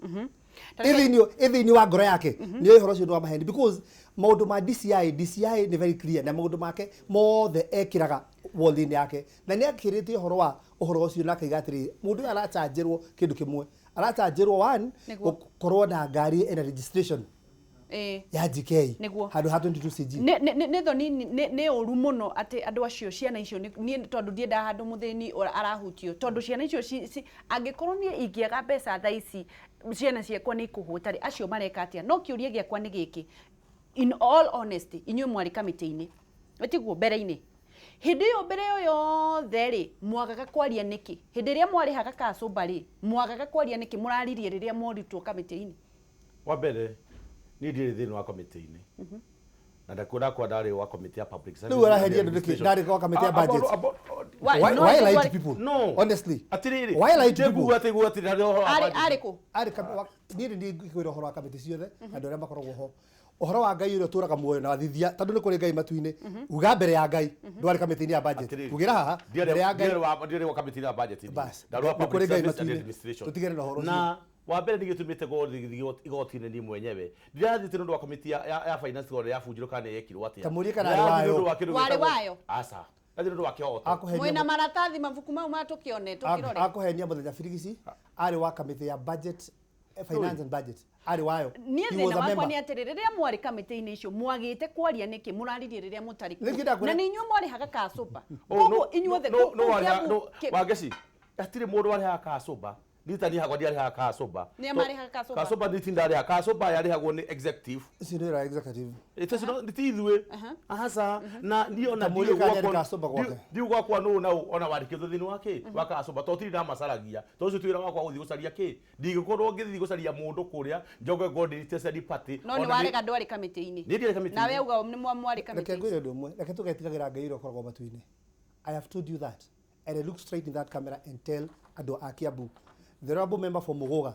Ĩ thĩinĩ wa ngoro yake nĩoĩ ũhoro ũcio nĩ wa maheni because maũndũ ma DCI, DCI nĩ very clear na maũndũ make mothe ekĩraga wall-inĩ yake na nĩ akĩrĩtie ũhoro wa ũhoro ũcio na akaiga atĩrĩrĩ mũndũ ũyũ arachanjĩrwo kĩndũ kĩmwe, arachanjĩrwo one gũkorwo na ngari ĩna registration ya GK handũ ha 22 CG. Nĩ thoni, nĩ ũru mũno atĩ andũ acio ciana icio niĩ tondũ ndiendaga handũ mũthĩni arahutio tondũ ciana icio angĩkorwo niĩ ingĩaga mbeca thaa ici ciana ciakwa nĩ ikũhũta rĩ, acio mareka atĩa? No kĩũria gĩakwa nĩ gĩkĩ, in all honesty, inyuĩ mwarĩ kamĩtĩ-inĩ tiguo mbere-inĩ, hĩndĩ ĩyo mbere ĩyo yothe rĩ, mwagaga kwaria nĩkĩ? Hĩndĩ ĩrĩa mwarĩhaga kacũmba rĩ, mwagaga kwaria nĩkĩ? Mũraririe rĩrĩa mworitwo kamĩtĩ-inĩ? Wa mbere niĩ ndirĩ thĩinĩ wa kamĩtĩ-inĩ na ndakuona kwa ndarĩ wa kamĩtĩ ya public service. Rĩu araheria andũ nĩkĩ? Ndarĩ wa kamĩtĩ ya budget. Why lie to people? No. Honestly. Atĩrĩrĩ. Why lie to people? Nguga atĩ nguga atĩ ndarĩ ũhoro wa budget. Arĩ kũ? Arĩ niĩ nĩ ngwĩra ũhoro wa kamĩtĩ ciothe andũ arĩa makoragwo ho. Ũhoro wa Ngai ũrĩa ũtũraga muoyo na wathithia tondũ nĩ kũrĩ Ngai matu-inĩ. Uga mbere ya Ngai ndwarĩ kamĩtĩ-inĩ ya budget. Ugĩra haha mbere ya Ngai. Ndiarĩ wa kamĩtĩ ya budget. Bas. Ndarĩ wa public service and administration. Tũtigane na ũhoro ũcio. Na wa mbere nĩ gĩtũmĩte ngorwo igoti-inĩ niĩ mwenyewe ndirathiĩte nĩ ũndũ wa kamĩtĩ ya finance order yabunjirwo kana nĩ yekirwo atĩa. Ta mũrie kana arĩ wayo. Warĩ wayo? Aca. Ndathiĩ nĩ ũndũ wa kĩhoto. Akũhenia Mwĩna maratathi mabuku mau matũkĩone tũkĩrore. Akũhenia mũthenya Birigisi arĩ wa kamĩtĩ ya budget, finance and budget arĩ wayo. Niĩ He thĩna was a wakwa member. nĩ atĩrĩ, rĩrĩa mwarĩ kamĩtĩ-inĩ icio mwagĩte kwaria nĩkĩ? Mũraririe rĩrĩa mũtarĩ kuo. Nĩkĩ ndakwĩra- Na nĩ inyuĩ mwarĩhaga kacũmba. Oh, Koguo no- inyuothe no- kũu no warĩhaga- Kiambu- no, Kĩ- Wangeci, hatirĩ mũndũ warĩhaga kacũmba. Niĩ ta niĩ hakwa ndiarĩhaga kacũmba. Nĩ a marĩhaga kacũmba? Kacũmba niĩ ti ndarĩhaga. Kacũmba yarĩhagwo nĩ executive. Icio nĩ wĩra wa executive. Ĩĩ, tũcio no- ti ithuĩ. Aca, na niĩ ona Ta ndiũĩ mũrĩka gwakwa- nĩ kacũmba gwake. ndiũĩ gwakwa nũ na ũ, ona wandĩkĩtwo thĩinĩ wa kĩ? Wa kacũmba. Tondũ tirĩ ndamacaragia. Tondũ ũcio ti wĩra wakwa gũthiĩ gũcaria kĩ? Ndingĩkorwo ngĩthiĩ gũcaria mũndũ kũrĩa, njoke ngorwo ndĩ party. No nĩ Ona nĩ- warega ndwarĩ kamĩtĩ-inĩ. Niĩ ndiarĩ kamĩtĩ-inĩ. Nawe auga nĩ mwarĩ Reke kamĩtĩ-inĩ. ngwĩre ũndũ ũmwe, reke tũgetigagĩra Ngai ũrĩa ũkoragwo matu-inĩ. I have told you that and I look straight in that camera and tell andũ a Kiambu, the honorable member for Muguga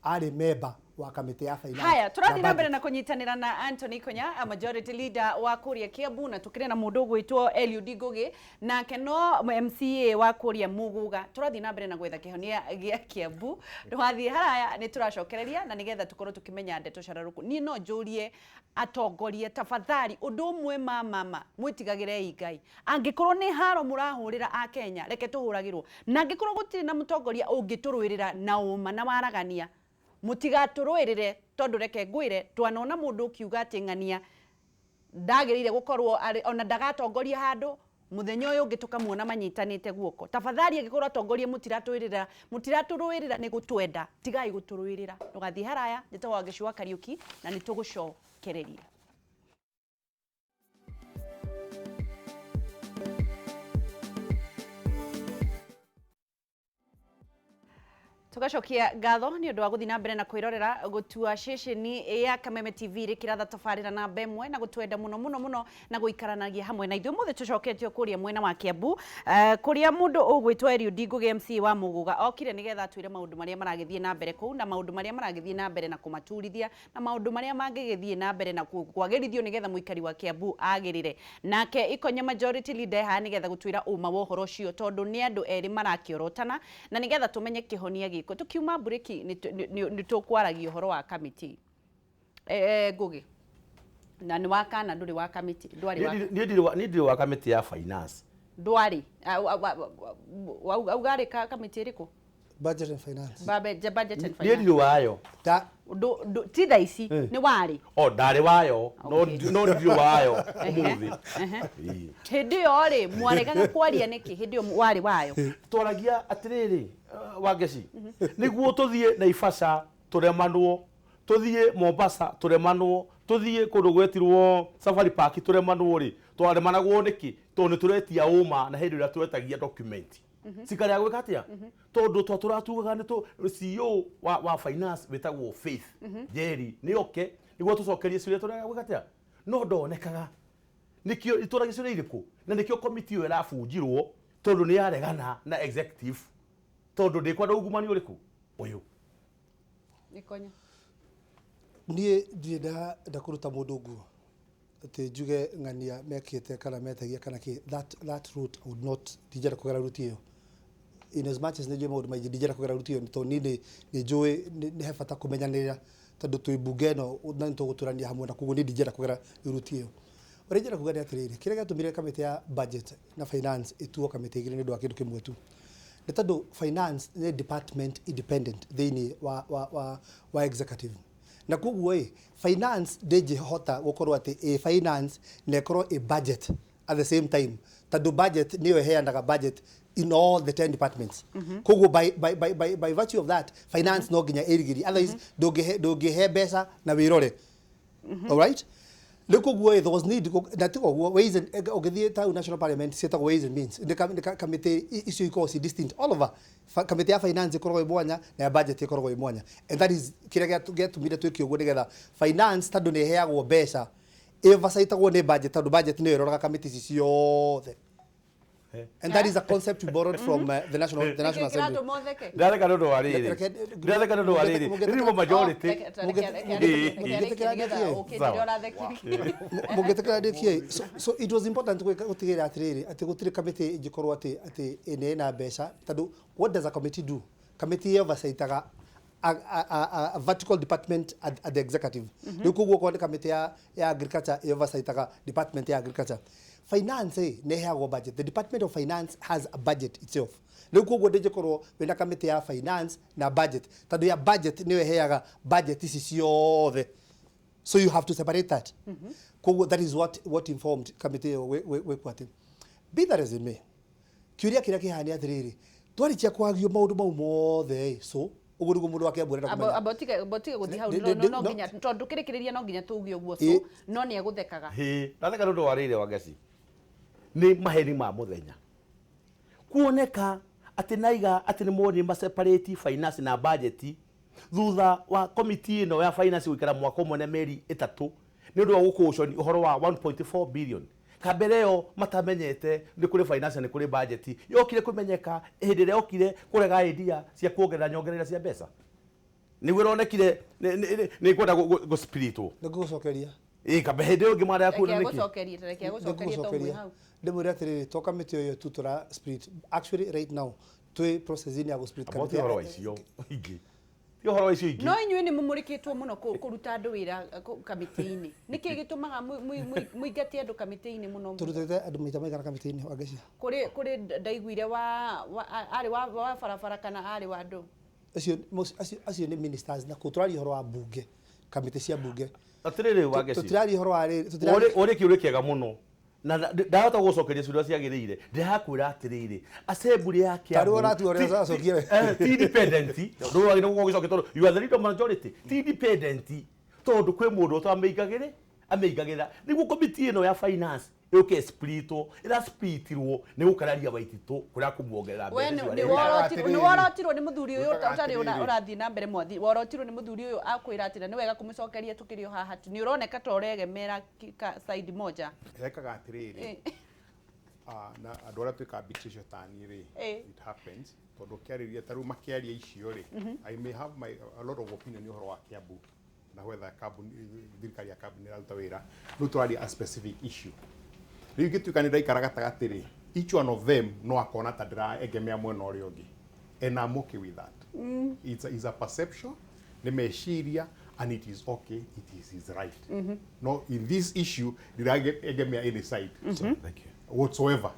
arĩ member wa kamĩtĩ ya finance Haya, tũrathiĩ na na mbere budget. na kũnyitanĩra na Anthony Konya, a majority leader wa kũrĩa Kiambu, na tũkĩrĩ na mũndũ ũgwĩtwo Eliud Ngũgĩ, nake no MCA wa kũrĩa Muguga. Tũrathiĩ na mbere na gwetha kĩhonia gĩa Kiambu. Twathiĩ haraya nĩ tũracokereria na nĩgetha tũkorwo tũkĩmenya ndeto cararũkũ. Niĩ no njũrie atongoria, tafadhali, ũndũ ũmwe ma mama, mwĩtigagĩrei Ngai. Angĩkorwo nĩ haro mũrahũrĩra a Kenya, reke tũhũragĩrwo. Na angĩkorwo gũtirĩ na mũtongoria ũngĩtũrũĩrĩra na ũma na waragania, mũtigatũrũĩrĩre, tondũ reke ngwĩre, twanona mũndũ ũkiuga atĩ ng'ania ndagĩrĩire gũkorwo arĩ ona ndagatongoria handũ, mũthenya ũyũ ũngĩ tũkamuona manyitanĩte guoko. Tafadhali, angĩkorwo atongoria mũtiratũĩrĩra, mũtiratũrũĩrĩra nĩ gũtwenda, tigai gũtũrũĩrĩra. Ndũgathiĩ haraya, njĩtagwo Wangeci wa Kariũki na nĩ tũgũcokereria. Tugacokia ngatho nĩ ũndũ wa gũthiĩ na mbere na kwĩrorera gũtua ceceni ya Kameme TV rĩkĩratha tabarĩra namba ĩmwe na gũtwenda mũno mũno mũno na gũikaranagia hamwe na ithuĩ. Ũmũthĩ tũcoketio kũrĩa mwena wa Kiambu, kũrĩa mũndũ ũgwĩtwo Eliud Ngũgĩ MC wa Muguga okire nĩgetha atwĩre maũndũ marĩa maragĩthiĩ na mbere kũu, na maũndũ marĩa maragĩthiĩ na mbere na kũmaturithia, na maũndũ marĩa mangĩgĩthiĩ na mbere na kwagĩrithio nĩgetha mũikari wa Kiambu agĩrĩre. Nake Ikonya majority leader haha nĩgetha gũtwĩra ũma wa ũhoro ũcio, tondũ nĩ andũ erĩ marakĩorotana na nĩgetha tũmenye kĩhonia gĩkũ. Tũkiuma mburĩki nĩ tũkwaragia ũhoro wa kamĩtĩ. Ngũgĩ, na nĩ wa kana ndũrĩ wa kamĩtĩ? Ndwarĩ wa Niĩ ndirĩ wa kamĩtĩ ya finance. Ndwarĩ. Auga arĩ kamĩtĩ ĩrĩkũ? Budget and finance. Budget and Niĩ finance. ndirĩ wayo. Ta Ti thaa ici nĩ warĩ. O ndarĩ wayo, no no ndirĩ wayo ũmũthĩ. Ĩĩ. Hĩndĩ ĩyo rĩ, mwaregaga kwaria nĩkĩ hĩndĩ ĩyo warĩ wayo? Twaragia atĩrĩrĩ, Wangeci, nĩguo tũthiĩ Naivasha tũremanwo, tũthiĩ Mombasa tũremanwo, tũthiĩ kũndũ gwetirwo Safari Park tũremanwo rĩ, twaremanagwo nĩkĩ? Tondũ nĩ tũretia ũma na hĩndĩ ĩrĩa twetagia document cikarĩa gwĩka atĩa, tondũ twatũratugaga nĩ tũ CEO wa finance wĩtagwo Faith Njeri nĩ oke nĩguo tũcokerie ciũria tũrega gwĩka atĩa, no ndonekaga. Nĩkĩo itũragia ciũria irĩkũ, na nĩkĩo komiti ĩyo ĩrabunjirwo, tondũ nĩ yaregana na executive, tondũ ndĩkwenda ungumania ũrĩkũ ũyũ. Ikonya. Niĩ ndirĩ ndakũruta mũndũ nguo atĩ njuge ng'ania mekĩte kana metagia kana kĩ. That route I would not, ndingĩenda kũgera route ĩyo. In as much as nĩ njũĩ maũndũ maingĩ, ndingĩenda kũgera route ĩyo, tondũ niĩ nĩ njũĩ nĩ he bata kũmenyanĩrĩra, tondũ twĩ mbunge ĩno na nĩ tũgũtũrania hamwe, na koguo niĩ ndingĩenda kũgera route ĩyo. Ũrĩa ingĩenda kuga nĩ atĩrĩrĩ, kĩrĩa gĩatũmire kamĩtĩ ya budget na finance ĩtuo kamĩtĩ igĩrĩ nĩ ũndũ wa kĩndũ kĩmwe tu, nĩ tondũ finance nĩ department independent thĩinĩ wa executive, na koguo ĩ finance ndĩngĩhota gũkorwo atĩ ĩ finance na ĩkorwo ĩ budget at the same time, tondũ budget nĩyo ĩheanaga budget in all the 10 departments. Koguo by virtue of that, finance no nginya ĩrigĩrie, otherwise ndũngĩhe mbeca na wĩrore. Alright, rĩu koguo ĩ there was need na tiga ũguo ways and ũngĩthiĩ ta national parliament ciĩtagwo ways and means, nĩ kamĩtĩ icio ikoragwo ci distinct all over. Kamĩtĩ ya finance ĩkoragwo ĩ mwanya na ya budget ĩkoragwo ĩ mwanya, and that is kĩrĩa gĩatũmire twĩke ũguo, nĩgetha finance, tondũ nĩ ĩheagwo mbeca, ĩoversightagwo nĩ budget, tondũ budget nĩyo ĩroraga kamĩtĩ ici ciothe, and that is a concept we borrowed from the national assembly. Kĩratũma ũtheke? Ndĩratheka nĩ ũndũ wa rĩrĩ, ndĩratheka nĩ ũndũ wa rĩrĩ, rĩrĩ majority. Mũngĩtĩkĩra ndĩkie? Mũngĩtĩkĩra ndĩkie? So it was important gũtigĩrĩra atĩrĩrĩ, atĩ gũtirĩ kamĩtĩ ĩngĩkorwo atĩ ĩnĩ ĩna mbeca, tondũ what does a committee do? Kamĩtĩ oversightaga a vertical department at the executive. Rĩu koguo okorwo nĩ kamĩtĩ ya agriculture, ĩ oversightaga department ya agriculture. Finance nĩ ĩheagwo budget. The Department of Finance has a budget itself. Rĩu koguo ndĩngĩkorwo wĩna kamĩtĩ ya finance na budget, tondũ ya budget nĩyo ĩheaga budget ici ciothe, so you have to separate that. Koguo that is what informed kamĩtĩ ĩyo gwĩkwo atĩ. Be that as it may, kĩũria kĩrĩa kĩhana atĩrĩrĩ, twarĩkia kwagio maũndũ mau mothe, so ũguo nĩguo mũndũ wa Kiambu arenda kũmenya. Amba ũtige gũthiĩ hau, no nginya tondũ kĩrĩkĩrĩria no nginya tuge ũguo, so no nĩ egũthekaga. Hĩ, ndatheka nĩ ũndũ wa rĩrĩ, Wangeci, nĩ maheni ma mũthenya kuoneka atĩ naiga atĩ nĩ monire ma separate finance na budget thutha wa komiti ĩno ya finance gũikara mwaka ũmwe na mĩeri 3 nĩ ũndũ wa gũkũconi ũhoro wa 1.4 billion. Kambere ĩyo matamenyete nĩ kũrĩ finance na nĩ kũrĩ budget, yokire kũmenyeka hĩndĩ ĩrĩa yokire kũrega idea cia kuongerera nyongerera cia mbeca, nĩguo ĩronekire nĩ kwenda gũspiritwo. Nĩ ngũgũcokeria. Ĩ kambe hĩndĩ ĩyo ngĩmara ya kuona Reke nĩkĩ agũcokerie, reke agũcokerie to mwĩ hau. Ndĩmwĩre atĩrĩrĩ, to kamĩtĩ ĩyo tu tũra split. Actually, right now twĩ process-inĩ ya gũ split Amba ti ũhoro wa icio ingĩ, ti ũhoro wa icio ingĩ. No inyuĩ nĩ mũmũrĩkĩtwo mũno kũruta andũ wĩra kamĩtĩ-inĩ. Nĩkĩ gĩtũmaga mũingate andũ kamĩtĩ-inĩ mũno? Tũrutĩte andũ maita maigana kamĩtĩ-inĩ, Wangeci? Kũrĩ ndaiguire wa arĩ wa barabara kana arĩ wa andũ? Acio nĩ ministers, na kũu tũraria ũhoro wa bunge, kamĩtĩ cia bunge. Atĩrĩrĩ, Wangeci, tũtiraria ũhoro wa rĩrĩ, tũtiraria ũrĩ kĩũria kĩega mũno na ndahota gũcokeria ciũria ciagĩrĩire. Ndĩrakwĩra atĩrĩrĩ, assembly ya Kiambu Tarĩu ũratua ũrĩa ũracokia we. Ti independent, ndũragĩrĩire gũkorwo ũgĩcokia tondũ you are the leader of majority. Ti independent tondũ kwĩ mũndũ ũtamĩingagĩrĩ amĩingagĩrĩra nĩguo komiti ĩno ya finance ĩũke splitwo, ĩrasplitirwo nĩ gũkararia Waititũ kũrĩa kũmuongerera We mbeca icio arenda. Atĩrĩrĩ. Nĩ worotirwo nĩ mũthuri ũyũ ũtarĩ ũrathiĩ na mbere mwathi. Worotirwo nĩ mũthuri ũyũ akwĩra atĩ na nĩ wega kũmũcokeria tũkĩrĩ o haha, nĩ ũroneka ta ũregemera side moja. Hekaga atĩrĩrĩ, na andũ arĩa twĩka arbitration ta niĩ rĩ, it happens tondũ ũkĩarĩria ta rĩu makĩaria icio rĩ, I may have my a lot of opinion ũhoro wa Kiambu na whether kambuni, thirikari ya kambuni ĩraruta wĩra. Rĩu tũraria a specific issue. Rĩu ingĩtuĩka nĩ ndaikara gatagatĩ rĩ, each one of them no akona ta ndĩraegemea mwena ũrĩa ũngĩ, and I'm okay with that. It's a perception, nĩ meciria, and it is okay, it is his right. No in this issue ndĩraegemea any side So, thank you. whatsoever,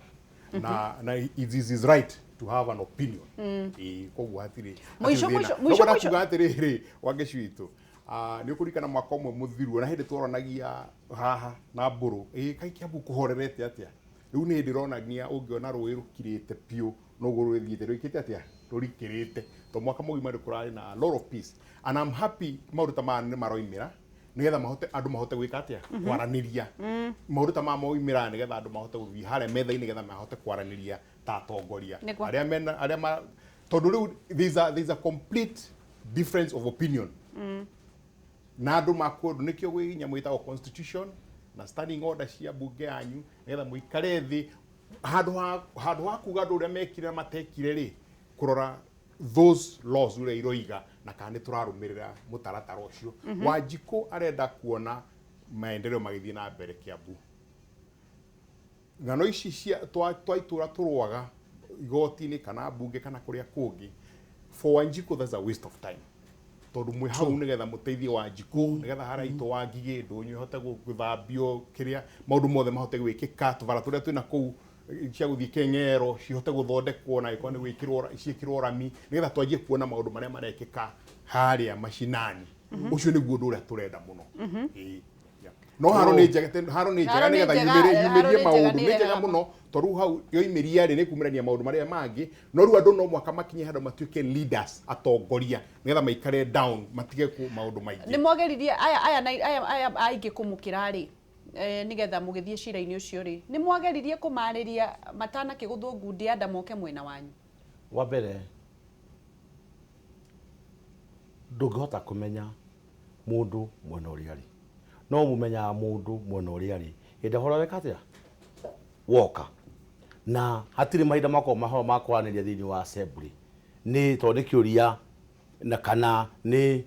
na it is his right to have an opinion. Ĩĩ, koguo hatirĩ Mũico, hatirĩ thĩna. mũico, No mũico, ngwenda mũico. kuga atĩrĩrĩ, Wangeci witũ, nĩ ũkũririkana mwaka ũmwe mũthiru na hĩndĩ twaranagia haha na mbũrũ, ĩ kaĩ Kiambu kũhorerete atĩa? Rĩu nĩ ndĩronania ũngĩona rũĩ rũkirĩte biũ noguo rũthiĩte rwĩkĩte atĩa, rũrikĩrĩte, to mwaka mũgima nĩ kũrarĩ na a lot of peace, and I'm happy maũndũ ta maya nĩ maroimĩra nĩgetha mahote andũ mahote gwĩka atĩa, kwaranĩria. Maũndũ ta maya moimĩra nĩgetha andũ mahote gũthiĩ harĩa metha-inĩ nĩgetha mahote kwaranĩria ta atongoria arĩa mena arĩa ma, tondũ rĩu there's a complete difference of opinion na andũ makũndũ. Nĩkĩo gwĩ nyamũ ĩtagwo constitution na standing order cia bunge yanyu, nĩgetha mũikare thĩ handũ ha kuga andũ ũrĩa mekire na matekire rĩ, kũrora those laws ũrĩa iroiga na kana nĩ tũrarũmĩrĩra mũtaratara ũcio. Wanjikũ arenda kuona maendeleo magĩthiĩ na mbere Kiambu. Ng'ano ici cia twa itũra tũrũaga igoti-inĩ kana mbunge kana kũrĩa kũngĩ, for Wanjikũ that's a waste of time, tondũ mwĩ hau nĩgetha mũteithie Wanjikũ, nĩgetha harĩa itũ wa Ngigĩ ndũnyũ ĩhote gũthambio, kĩrĩa maũndũ mothe mahote gwĩkĩka, tũbara tũrĩa twĩna kũu cia gũthiĩ Keng'ero cihote gũthondekwo na gĩkorwo nĩ gwĩkĩrwo ciĩkĩrwo rami, nĩgetha twanjie kuona maũndũ marĩa marekĩka harĩa macinani. Ũcio nĩguo ũndũ ũrĩa tũrenda mũno. Ĩĩ. Yeah. No haro nĩ njega, haro nĩ njega Haro nĩ nĩgetha njega, yumĩrie haro nĩ njega, maũndũ nĩ nĩ njega ĩrehaga mũno, tondũ hau yoimĩria rĩ, nĩ kumĩrania maũndũ marĩa mangĩ. No rĩu andũ no mũhaka makinye handũ matuĩke leaders, atongoria, nĩgetha maikare down, matige ku maũndũ maingĩ. Nĩ mwageririe aya aya aya aya aingĩ kũmũkĩra rĩ, nĩgetha mũgĩthiĩ cira-inĩ ũcio rĩ, nĩ mwageririe kũmarĩria matanakĩgũthwo ngundi ya nda moke mwena wanyu? Wa mbere, ndũngĩhota kũmenya mũndũ mwena ũrĩa arĩ, no mũmenyaga mũndũ mwena ũrĩa arĩ hĩndĩ ũhoro weka atĩa woka, na hatirĩ mahinda makorwo mahoro ma kwaranĩria thĩinĩ wa assembly, nĩ tondũ nĩ kĩũria na kana nĩ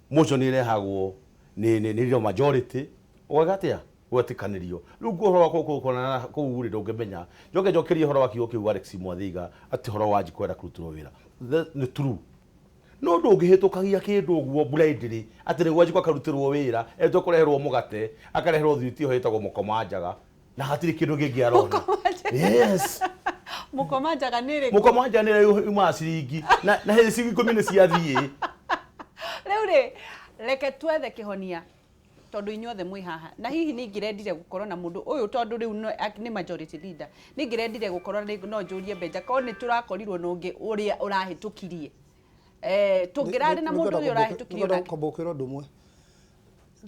motion ĩrehagwo nĩ nĩ majority ũgeka atĩa gwetĩkanĩrio. Rĩu ũhoro wa kũu kũu rĩ, ndũngĩmenya. Njoke njokerie ũhoro wa kiugo kĩu Alex Mwathiga atĩ ũhoro wa Njikũ enda kũrutĩrwo wĩra. Nĩ true, no ndũngĩhĩtũkagia kĩndũ ũguo blindly atĩ nĩguo Wanjikũ akarutĩrwo wĩra, etwo kũreherwo mũgate, akareherwo thwiti ĩyo ĩtagwo mũkoma njaga. Na hatirĩ kĩndũ kĩngĩ arona. Yes. Mũkoma njaga nĩ ĩrĩkũ? Mũkoma njaga nĩ ĩrĩa yumaga ciringi na hĩndĩ ciringi ikũmi nĩ ciathiĩ. Rĩu rĩ, reke twethe kĩhonia tondũ inyuothe mwĩ haha na hihi nĩ ingĩrendire gũkorwo na mũndũ ũyũ tondũ rĩu nĩ majority leader, nĩ ingĩrendire gũkorwo no njũrie Benja korwo nĩ tũrakorirwo na ũngĩ ũrĩa ũrahĩtũkirie. Tũngĩrarĩ na mũndũ ũrĩa ũrahĩtũkirie onake. Kwamba gũkwĩra ũndũ ũmwe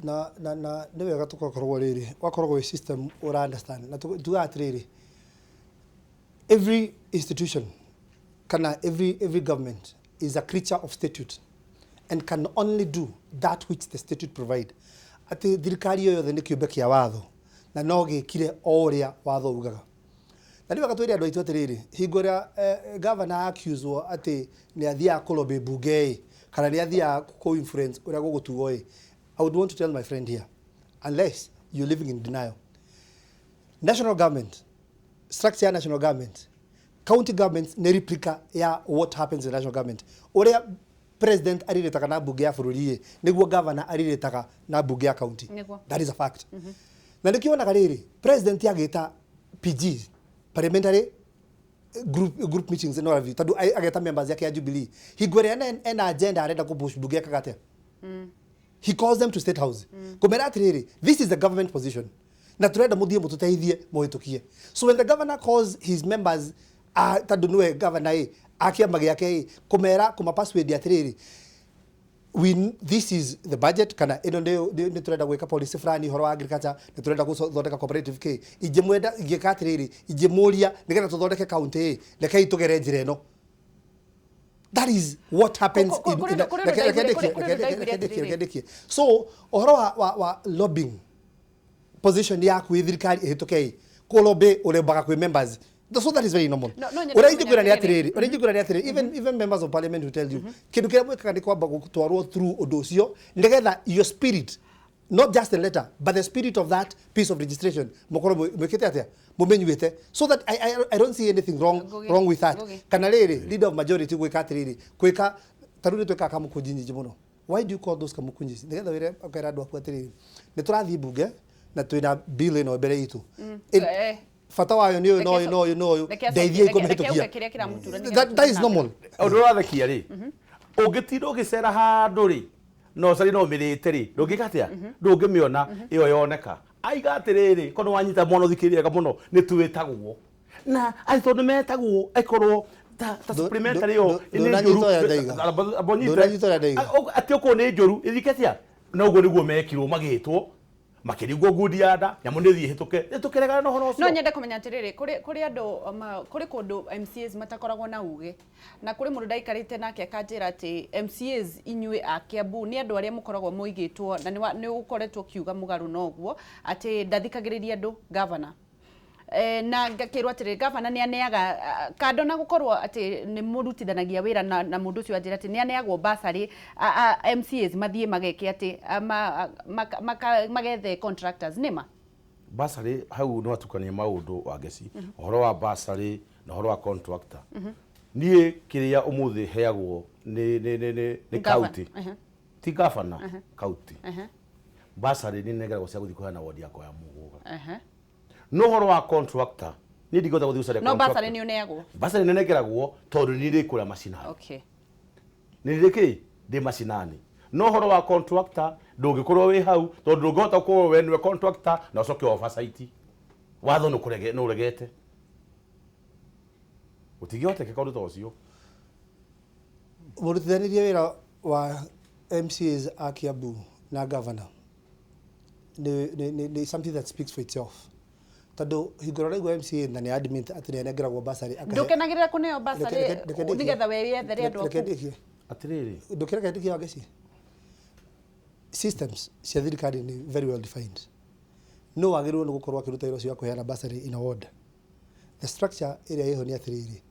na na na nĩ wega tũgakorwo rĩrĩ wakoragwo wĩ system ũra understand na tugaga atĩrĩrĩ, every institution kana every government is a creature of statute and can only do that which the statute provide. Atĩ thirikari ĩyo yothe nĩ kĩũmbe kĩa watho na no gĩkire o ũrĩa watho ugaga. Na nĩ wega twĩre andũ aitũ atĩrĩrĩ, hingo ĩrĩa governor accused atĩ nĩ athiaga kũlobby bunge ĩ, kana nĩ athiaga kũ influence ũrĩa gũgũtuo ĩ, I would want to tell my friend here, unless you're living in denial. National government, structure ya national government, county governments nĩ replica ya what happens in national government. Ũrĩa president arirĩtaga na bunge ya bũrũri ĩ, nĩguo governor arirĩtaga na bunge ya county. Nĩguo. That is a fact. Na nĩkĩo wonaga rĩrĩ, president agĩta PG, parliamentary group meetings no review, tondũ ageta members yake ya Jubilee. Hingo ĩrĩa ena agenda arenda kũ push bunge ekaga atĩa? He calls them to State House. Kũmera atĩrĩrĩ, this is the government position. Na tũrenda mũthiĩ mũtũteithie mũhĩtũkie. So when the governor calls his members, tondũ nĩwe governor ĩ, a kĩama gĩake ĩ, kũmera, kũma persuade atĩrĩrĩ, this is the budget, kana ĩno nĩ tũrenda gwĩka policy fulani ũhoro wa agriculture, nĩ tũrenda gũthondeka cooperative kĩ. Ingĩmwenda, ingĩka atĩrĩrĩ, ingĩmũria nĩgetha tũthondeke county ĩ, rekei tũgere njĩra ĩno. That is what happens in the reke ndĩkie. So ũhoro wa lobbying position yaku ĩ thirikari ĩhĩtũke ĩ, kũ lobby ũrembaga kwĩ members. So that is very normal. No nyende Ũrĩa ingĩkwĩra nĩ kũmenya atĩrĩrĩ, ũrĩa ingĩkwĩra nĩ atĩrĩrĩ, even members of parliament will tell you, kĩndũ kĩrĩa mwĩkaga nĩ kwamba gũtwarwo through ũndũ ũcio, nĩgetha your spirit, not just the letter, but the spirit of that piece of legislation, mũkorwo mwĩkĩte atĩa? Mũmĩnyuĩte. So that I don't see anything Ngugi. wrong with that. Ngugi. Kana rĩrĩ, leader of majority gwĩka atĩrĩrĩ, gwĩka, ta rĩu nĩ twĩkaga kamũkũnji nyingĩ mũno. Why do you call those kamũkũnji? Nĩgetha wĩre, ũkera andũ aku atĩrĩrĩ, nĩ tũrathiĩ bunge na twĩna bill ĩno mbere itũ. Bata wayo nĩ ũyũ, na ũyũ, na ũyũ, na ũyũ. Ndeithiai kũmĩhĩtũkia. Reke auge kĩrĩa kĩramũtura nĩgetha That is tũthiĩ na normal. Ũndũ ũrathekia rĩ, ũngĩtinda ũgĩcera handũ rĩ, na ũcarie no ũmĩrĩte rĩ, ndũngĩka atĩa? Ndũngĩmĩona ĩyo yoneka. Aiga atĩrĩrĩ, korwo wanyita mwana ũthikĩrĩrie wega mũno, nĩ twĩtagwo. Na atĩ tondũ metagwo, ĩkorwo ta supplementary ĩyo nĩ Ndũnanyita njũru. ũrĩa ndaiga. Amba ũnyite. Ndũnanyita ũrĩa ndaiga. Atĩ okorwo nĩ njũru, ĩthike atĩa? Na ũguo nĩguo mekirwo magĩtwo, makĩringwo ngundi ya nda, nyamũ nĩ ĩthiĩ ĩhĩtũke. Nĩ tũkĩregana na ũhoro ũcio. No nyende kũmenya atĩrĩrĩ, kũrĩ andũ, kũrĩ kũndũ MCAs matakoragwo na uge, na kũrĩ mũndũ ndaikarĩte nake akanjĩra atĩ MCAs inyuĩ a Kiambu nĩ andũ arĩa mũkoragwo mũigĩtwo, na nĩ ũkoretwo ũkiuga mũgarũ na ũguo, atĩ ndathikagĩrĩria andũ governor. Na ngakĩrwo atĩrĩrĩ, governor nĩ aneaga, kando na gũkorwo atĩ nĩ mũrutithanagia wĩra na mũndũ ũcio anjĩra atĩ nĩ aneagwo bursary, MCAs mathiĩ mageke atĩ, magethe contractors, nĩ ma? Bursary hau no atukanie maũndũ wa ngeci, ũhoro wa bursary na ũhoro wa contractor. Niĩ kĩrĩa ũmũthĩ heagwo nĩ Governor. county. Ti governor, county. Bursary nĩ nengeragwo cia gũthiĩ kũheana ward yakwa ya Mũgũga. No ũhoro wa contractor, niĩ ndingĩhota gũthiĩ gũcaria No contractor. bursary nĩ ũneagwo? Bursary nĩ nengeragwo tondũ nĩ ndĩ kũrĩa macinani. Nĩ ndĩ kĩ? Ndĩ macinani. No ũhoro wa contractor ndũngĩkorwo wĩ hau tondũ ndũngĩhota gũkorwo we nĩwe contractor na ũcoke oversight. Watho nĩ ũregete. Gũtingĩhotekeka ũndũ ta ũcio. Mũrutithanirie wĩra wa MCAs a Kiambu na governor nĩ something that speaks for itself. Tondũ hingo ĩrĩa ũraigua MCA na nĩ admit atĩ nĩ anengeragwo bursary, akahe- Ndũkenagĩrĩra kũneo bursary Reke ndĩkie. nĩgetha wĩyethere andũ Reke aku? ndĩkie. Atĩrĩrĩ. Ndũkĩreke ndĩkie Wangeci. Systems cia thirikari nĩ very well defined. No wagĩrĩirwo nĩ gũkorwo akĩruta wĩra ũcio wa kũheana bursary in a ward. The structure ĩrĩa ĩho nĩ atĩrĩrĩ,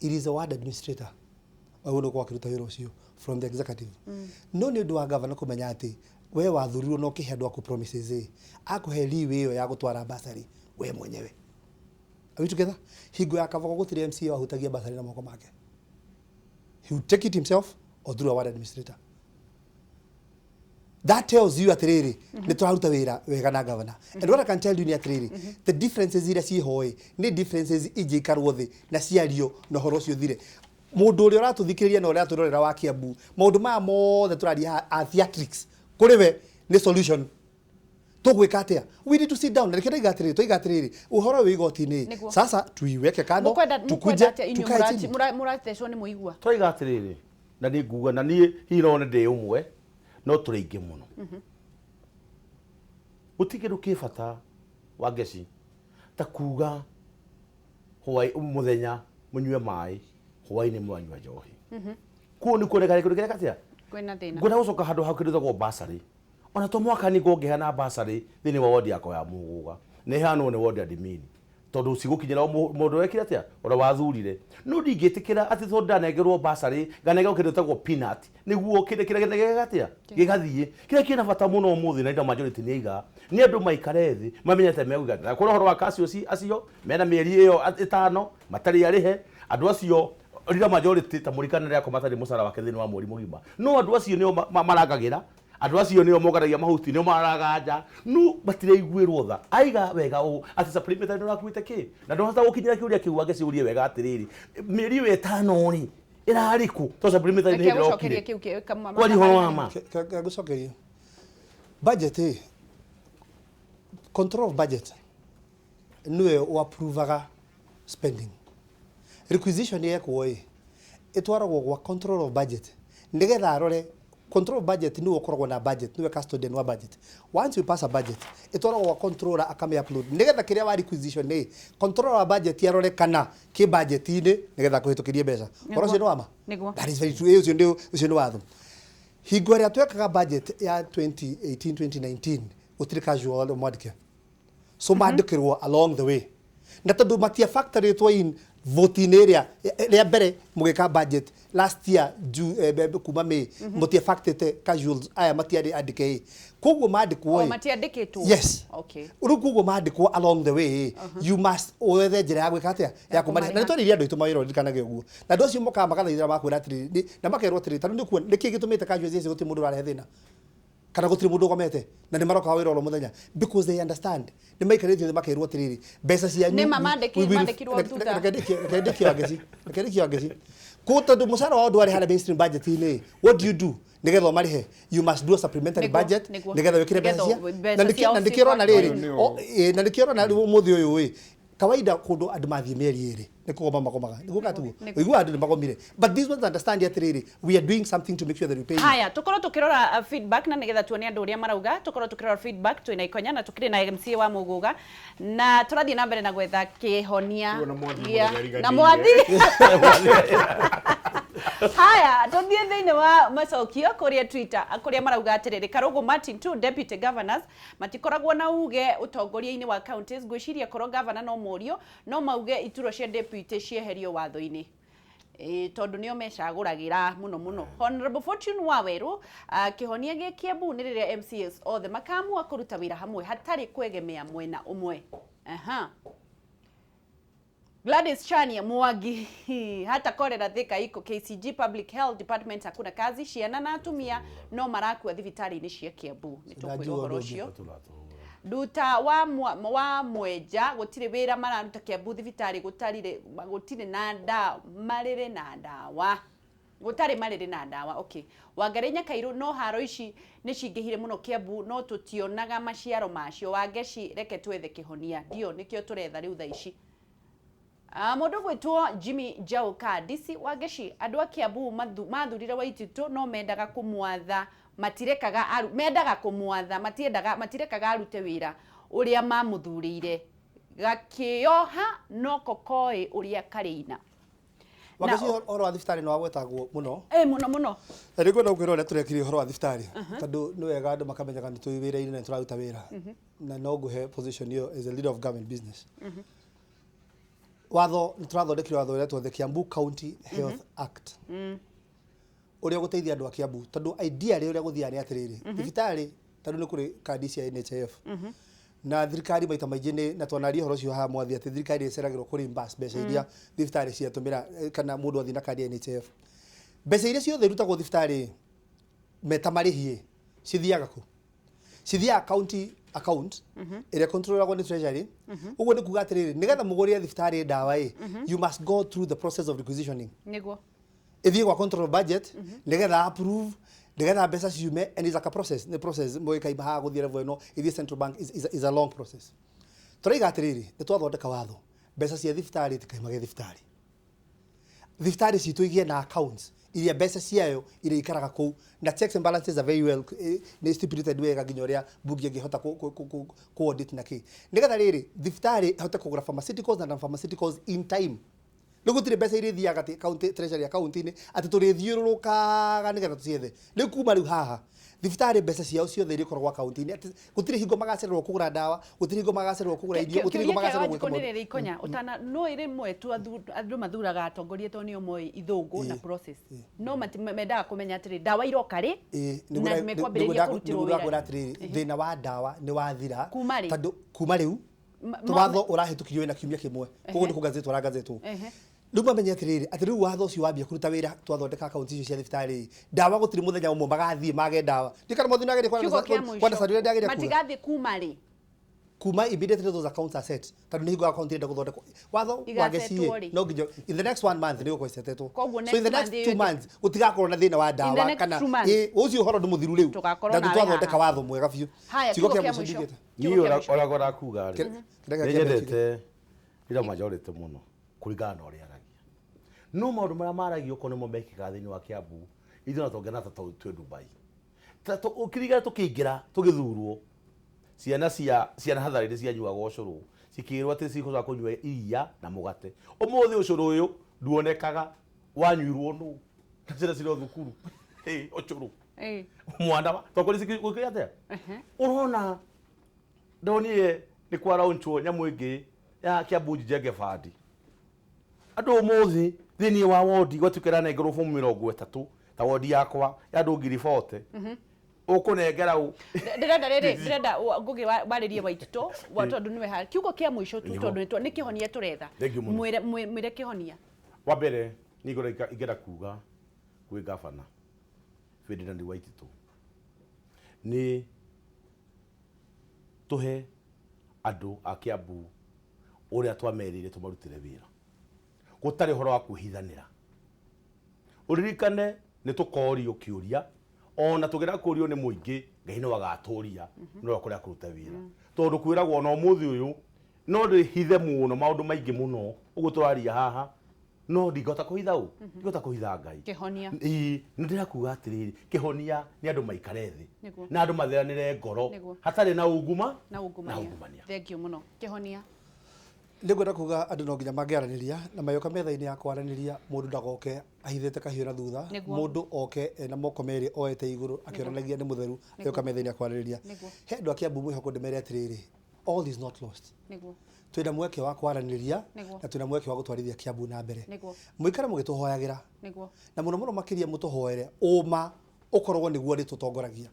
it is a ward administrator wagĩrĩirwo nĩ gũkorwo akĩruta wĩra ũcio from the executive. No nĩ ũndũ wa governor kũmenya atĩ we wathurirwo na ũkĩhe andũ aku promises ĩ, akũhe leeway ĩyo ya gũtwara bursary we mwenyewe. Are we together? Hingo ya Kabogo gũtirĩ MCA wahutagia bursary na moko make. He would take it himself or through a ward administrator. That tells you atiriri nĩ tũraruta wĩra wega na governor. And what I can tell you nĩ atiriri, the differences iria ciĩho ĩ nĩ differences ingĩikarwo thĩ na ciario na ũhoro ũcio ũthire. Mũndũ ũrĩa ũratũthikĩrĩria na ũrĩa atũrorera wa Kiambu, maũndũ maya mothe tũraria haha are theatrics kũrĩ we nĩ solution. Tũgwĩka atĩa? We need to sit down. Na nĩkĩo ndaiga atĩrĩrĩ, twaiga atĩrĩrĩ, ũhoro ũyũ igoti-inĩ Nĩguo. sasa tuiweke kando, Mũkwenda tukuje mũkwenda atĩa inyuĩ tukae mũrati- chini. mũrathecwo nĩ mũigua? Twaiga atĩrĩrĩ, na nĩ nguga na niĩ hihi no nĩ ndĩ ũmwe, no tũrĩ aingĩ mũno. Gũtirĩ kĩndũ kĩ bata wa ngeci ta kuga hwaĩ mũthenya mũnyue maĩ, hwaĩ-inĩ mũranyua njohi. Kũu nĩ kuoneka kĩndũ kĩreka atĩa? Kwĩna thĩna. Ngwenda gũcoka handũ hau kĩndũ gĩtagwo bursary. Ona to mwaka nĩ ngũngĩheana bursary thĩinĩ wa wodi yakwa ya Mũgũga. Nĩ ĩheanwo nĩ wodi admin. Tondũ cigũkinyĩra o mũndũ wekire atĩa? Ũrĩa wathurire. No ndingĩtĩkĩra atĩ tondũ ndanengerwo bursary, nganengerwo kĩndũ gĩtagwo peanut, nĩguo kĩndũ kĩrĩa gĩthegega atĩa? Gĩgathiĩ. Kĩrĩa kĩna bata mũno ũmũthĩ na indo majority nĩ aiga, nĩ andũ maikare thĩ, mamenye atĩ megũiga. Na kũrĩ ũhoro wa Cassius acio, mena mĩeri ĩyo ĩtano, matarĩ arĩhe, andũ acio rira majority ta mũrikana rĩakwa matarĩ mũcara wake thĩinĩ wa mweri mũgima. No andũ acio nĩo marangagĩra, andũ acio nĩo monganagia mahuti, nĩo mararaga nja, no matiraiguĩrwo tha. Aiga wega ũũ atĩ supplementary nĩ ũrakuĩte kĩ? Na ndũhota gũkinyĩra kĩũria kĩu angĩciũrie wega atĩrĩrĩ, mĩeri ĩyo ĩtano rĩ, ĩrarĩ kũ? Tondũ supplementary nĩ Reke hĩndĩ gũcokeria ĩrokire. kĩu Kwaria ũhoro wa ma. Ngũcokeria budget ĩ, control of budget nĩwe ũapprovaga spending. Requisition yekwo ĩ, ĩtwaragwo gwa control of budget nĩgetha arore. Control of budget nĩwe ũkoragwo na budget, nĩwe custodian wa budget. Once you pass a budget, ĩtwaragwo gwa controller akame upload nĩgetha kĩrĩa wa requisition ĩ, controller wa budget arore kana kĩ budget-inĩ nĩgetha akũhĩtũkĩrie mbeca. Ũhoro ũcio nĩ wa ma? Nĩguo. That is very true. Ũcio nĩ watho. Hingo ĩrĩa twekaga budget ya 2018 2019, gũtirĩ casual mwandĩke, so mandĩkĩrwo along the way, na tondũ matia factorĩtwo in vote-inĩ ĩrĩa rĩa mbere mũgĩka budget last year kuma May, mũtia factorĩte casuals aya, matiarĩ andĩke ĩ, koguo mandĩkwo O ĩ. Matiandĩkĩtwo? Yes. Rĩu koguo mandĩkwo along the way, you must wethe njĩra ya gwĩka atĩa, ya kũmarĩha. Na nĩ twarĩirie andũ aitũ mawĩra, ũririkanage ũguo, na andũ acio mokaga magathaithĩra makwĩra atĩrĩrĩ, na makerwo atĩrĩrĩ, tarĩu nĩ kuona nĩkĩ gĩtũmĩte casuals ici gũtirĩ mũndũ ũrarehe thĩna kana gũtirĩ mũndũ ũgomete na nĩ maroka wĩra oro mũthenya, because they understand nĩ maikarĩtio thĩ makerwo atĩrĩrĩ, mbeca cianyu Nĩ ma mandĩkirwo thutha. Reke ndĩkie Wangeci, reke ndĩkie Wangeci. Kũ tondũ mũcara wao ndwarĩ harĩa mainstream budget-inĩ, what do you do nĩgetha ũmarĩhe? You must do a supplementary budget nĩgetha wĩkĩre mbeca cia Nĩgetha na mbeca nĩkĩo ciao na nĩkĩo ũrona rĩrĩ na nĩkĩo ũrona rĩu ũmũthĩ ũyũ ĩ, kawaida kũndũ andũ mathiĩ mĩeri 2 nĩ kũgoma magomaga, nĩguo gatuo ũiguaga andũ nĩ magomire, but these ones understand atĩrĩrĩ, we are doing something to make sure that we pay you. Haya, tukorwo tukirora feedback na nigetha tuone andu uria marauga. Tukorwo tukirora feedback, twina Ikonya na tukiri na MCA wa Muguga na turathie na mbere na gwetha kihonia Tuo na Mwathi gĩa- mũthenya na Mwathi. Haya, tuthie thiini wa macokio kuria Twitter, kuria marauga atiriri: Karugu Martin, two deputy governors matikoragwo na uge utongoria-inĩ wa counties. Ngwiciria korwo governor no morio no mauge ituro cia deputy cieherio watho-inĩ. Ĩ, tondũ nĩo mecagũragĩra mũno mũno. Honorable Fortune Waweru, kĩhonia gĩa Kiambu nĩ rĩrĩa MCAs othe makamua kũruta wĩra hamwe hatarĩ kwegemea mwena ũmwe. Aha. Gladys Chania Mwangi, hata korera Thika iko KCG Public Health Department hakuna kazi, ciana na atumia no marakua thibitarĩ-inĩ cia Kiambu. Nĩ tũkwĩrwo Ndajua ũhoro ũndũ ũngĩ. ũcio. Nduta wa mwenja, gũtirĩ wĩra mararuta Kiambu thibitarĩ, gũtarire gũtirĩ na ndawa, marĩrĩ na ndawa, gũtarĩ marĩrĩ na ndawa. Okay. Wangarĩ Nyakairũ, no haro ici nĩ cingĩhire mũno Kiambu, no tũtionaga maciaro macio. Wangeci, reke twethe kĩhonia, ndio nĩkĩo tũretha rĩu thaa ici. Mũndũ gwĩtwo Jimmy Jauka DC Wangeci, andũ a Kiambu mathurire Waititu no mendaga kũmwatha, matirekaga mendaga kũmwatha, matiendaga, matirekaga arute wĩra ũrĩa mamũthurĩire, gakĩoha no kokoĩ ũrĩa karĩina. Wangeci, ũhoro wa thibitarĩ nĩ wagwetagwo mũno. Ĩ, mũno mũno. Na nĩ ngwenda gũkwĩra ũrĩa tũrekire ũhoro wa thibitarĩ, tondũ nĩ wega andũ makamenyaga nĩ tũrĩ wĩra-inĩ na nĩ tũraruta wĩra, na no ngũhe position ĩyo as a leader of government business. Watho nĩ tũrathondekire watho ũrĩa the Kiambu County Health Act, ũrĩa ũgũteithia andũ a Kiambu, tondũ idea rĩ, ũrĩa gũthiaga nĩ atĩrĩrĩ, thibitarĩ tondũ nĩ kũrĩ kandi cia NHIF na thirikari maita maingĩ nĩ na twanaria ũhoro ũcio haha Mwathi, atĩ thirikari ĩceragĩrwo kũ reimburse mbeca iria thibitarĩ ciatũmĩra, kana mũndũ athiĩ na kandi ya NHIF, mbeca iria ciothe irutagwo thibitarĩ meta marĩhi Cithiaga kũ? Cithiaga county account ĩrĩa controlagwo nĩ treasury. Ũguo nĩ kuga atĩrĩrĩ, nĩgetha mũgũrĩre thibitarĩ ndawa ĩ, you must go through the process of requisitioning. Nĩguo. Ĩthiĩ gwa control budget nĩgetha approve, nĩgetha mbeca ciume, and it's like a process, nĩ process mũgĩkaima haha gũthiĩ level ĩno ĩthiĩ central bank is a long process. Tũraiga atĩrĩrĩ, nĩ twathondeka watho, mbeca cia thibitarĩ itikaimage thibitarĩ. Thibitarĩ citũ igĩe na accounts iria mbeca ciayo iria ikaraga kũu, na checks and balances are very well nĩ stipulated wega nginya ũrĩa mbunge ĩngĩhota ku audit na kĩ, nĩgetha rĩrĩ thibitarĩ ĩhote kũgũra pharmaceuticals and non-pharmaceuticals in time. Rĩu gũtirĩ mbeca irĩthiaga atĩ county treasury account-inĩ atĩ tũrĩthiũrũrũkaga nĩgetha tũciethe. Rĩu kuma rĩu haha, thibitarĩ mbeca ciao ciothe irĩkoragwo account-inĩ, atĩ gũtirĩ hingo magacererwo kũgũra ndawa, gũtirĩ hingo magacererwo kũgũra irio, gũtirĩ hingo kĩũria kĩa magacererwo Wanjikũ gwĩka nĩ maũndũ. rĩrĩ ikonya ũtana no rĩmwe tu andũ mathuraga atongoria tondũ nĩo moĩ ithũngũ na process, no mendaga kũmenya atĩrĩ, ndawa iroka rĩ na mekwambĩrĩria kũrutĩrwo Nĩguo wĩra. ndakwĩra atĩrĩrĩ, thĩna wa ndawa nĩ wathira. Kuma rĩ? Tondũ kuma rĩu watho ũrahĩtũkirio wĩna kiumia kĩmwe, koguo nĩ kũgazetwo ũragazetwo. Rĩu mamenye atĩrĩrĩ, atĩ rĩu watho ũcio wambia kũruta wĩra, twathondeka akaunti icio cia thibitarĩ, ndawa gũtirĩ mũthenya ũmwe magathiĩ mage ndawa. Ndikana mothe nĩageria Kiugo kĩa kwanda mũico, ũrĩa ndĩageria kuga. Matigathiĩ kuma rĩ? Kuma immediately those accounts are set, tondũ nĩ hingo account ĩrenda gũthondekwo, watho Igasetwo wageci rĩ? no nginya in the next one month nĩ gũkorwo isetetwo. Koguo So in the next next month 2 months gũtigakorwo na thĩna wa In the ndawa next kana 2 months. Ũcio ũhoro nĩ mũthiru rĩu, Tũgakorwo na nawe twathondeka haha. watho mwega biũ. Haya, Kiugo kiugo kĩa kĩa mũico mũico. ndingĩte. Kiugo Niĩ kĩa mũico. ũrĩa ngoragwo kuga rĩ, Kĩrĩa nĩ kĩa nyendete ira majority mũno kũringana na ũrĩa aragia, no maũndũ marĩa maragio okorwo nĩmo mekĩkaga thĩinĩ wa Kiambu, ithuĩ ona tũngĩona ta twĩ Dubai. Ta ũkĩringana tũkĩingĩra tũgĩthurwo, ciana cia ciana hatharĩ nĩ cianyuaga ũcũrũ, cikĩrwo atĩ cikũhota kũnyua iria na mũgate. Ũmũthĩ ũcũrũ ũyũ nduonekaga, wanyuirwo nũ? Na ciana cirĩ o thukuru. Ĩ, ũcũrũ mwana wa tokori gũkĩrĩ atĩa? Ũrona ndonire nĩ kwa launchwo nyamũ ĩngĩ ya Kiambu Jijenge Fund. Andũ ũmũthĩ thĩinĩ wa wondi gwatuĩka ĩranengerwo bomu 30, ta wondi yakwa ya andũ 40,000, ũkũnengera ũ? Ndĩrenda rĩrĩ, ndĩrenda Ngũgĩ warĩrie Waititũ wa tondũ nĩwe haha. Kiugo kĩa mũico tu, tondũ nĩ kĩhonia tũretha. Thank you mũno. Mwĩre kĩhonia. Wa mbere niĩ ingĩenda kuga kwĩ gavana Ferdinand Waititũ nĩ tũhe andũ a Kiambu ũrĩa twamerĩire tũmarutĩre wĩra, gũtarĩ ũhoro wa kwĩhithanĩra. Ũririkane nĩ tũkorio kĩũria, ona tũgĩra kũrio nĩ mũingĩ, Ngai no agatũria no kũrĩa kũruta wĩra, tondũ kwĩragwo ona ũmũthĩ ũyũ no ndĩhithe mũno maũndũ maingĩ mũno ũguo tũraria haha, no ndingĩhota kũhitha ũ, ndingĩhota kũhitha Ngai. Kĩhonia. Ĩĩ, nĩ ndĩrakuga atĩrĩrĩ, kĩhonia nĩ andũ maikare thĩ na andũ matheranĩre ngoro hatarĩ na unguma na na ungumania. Ungumania. Thank you mũno. Kĩhonia. Nĩ ngwenda kuga andũ no nginya mangĩaranĩria na mayoka metha-inĩ ya kwaranĩria, mũndũ ndagoke ahithĩte kahiũ na thutha, mũndũ oke ena moko merĩ oete igũrũ akĩonanagia nĩ mũtheru, ayoka metha-inĩ ya kwaranĩria. He andũ a Kiambu mwĩhoko, ndĩmere atĩrĩrĩ, all is not lost. Twĩna mweke wa kwaranĩria na twĩna mweke wa gũtwarithia Kiambu na mbere. Mũikare mũgĩtũhoyagĩra, na mũno mũno makĩria mũtũhoere ũma ũkorwo nĩguo rĩtũtongoragia,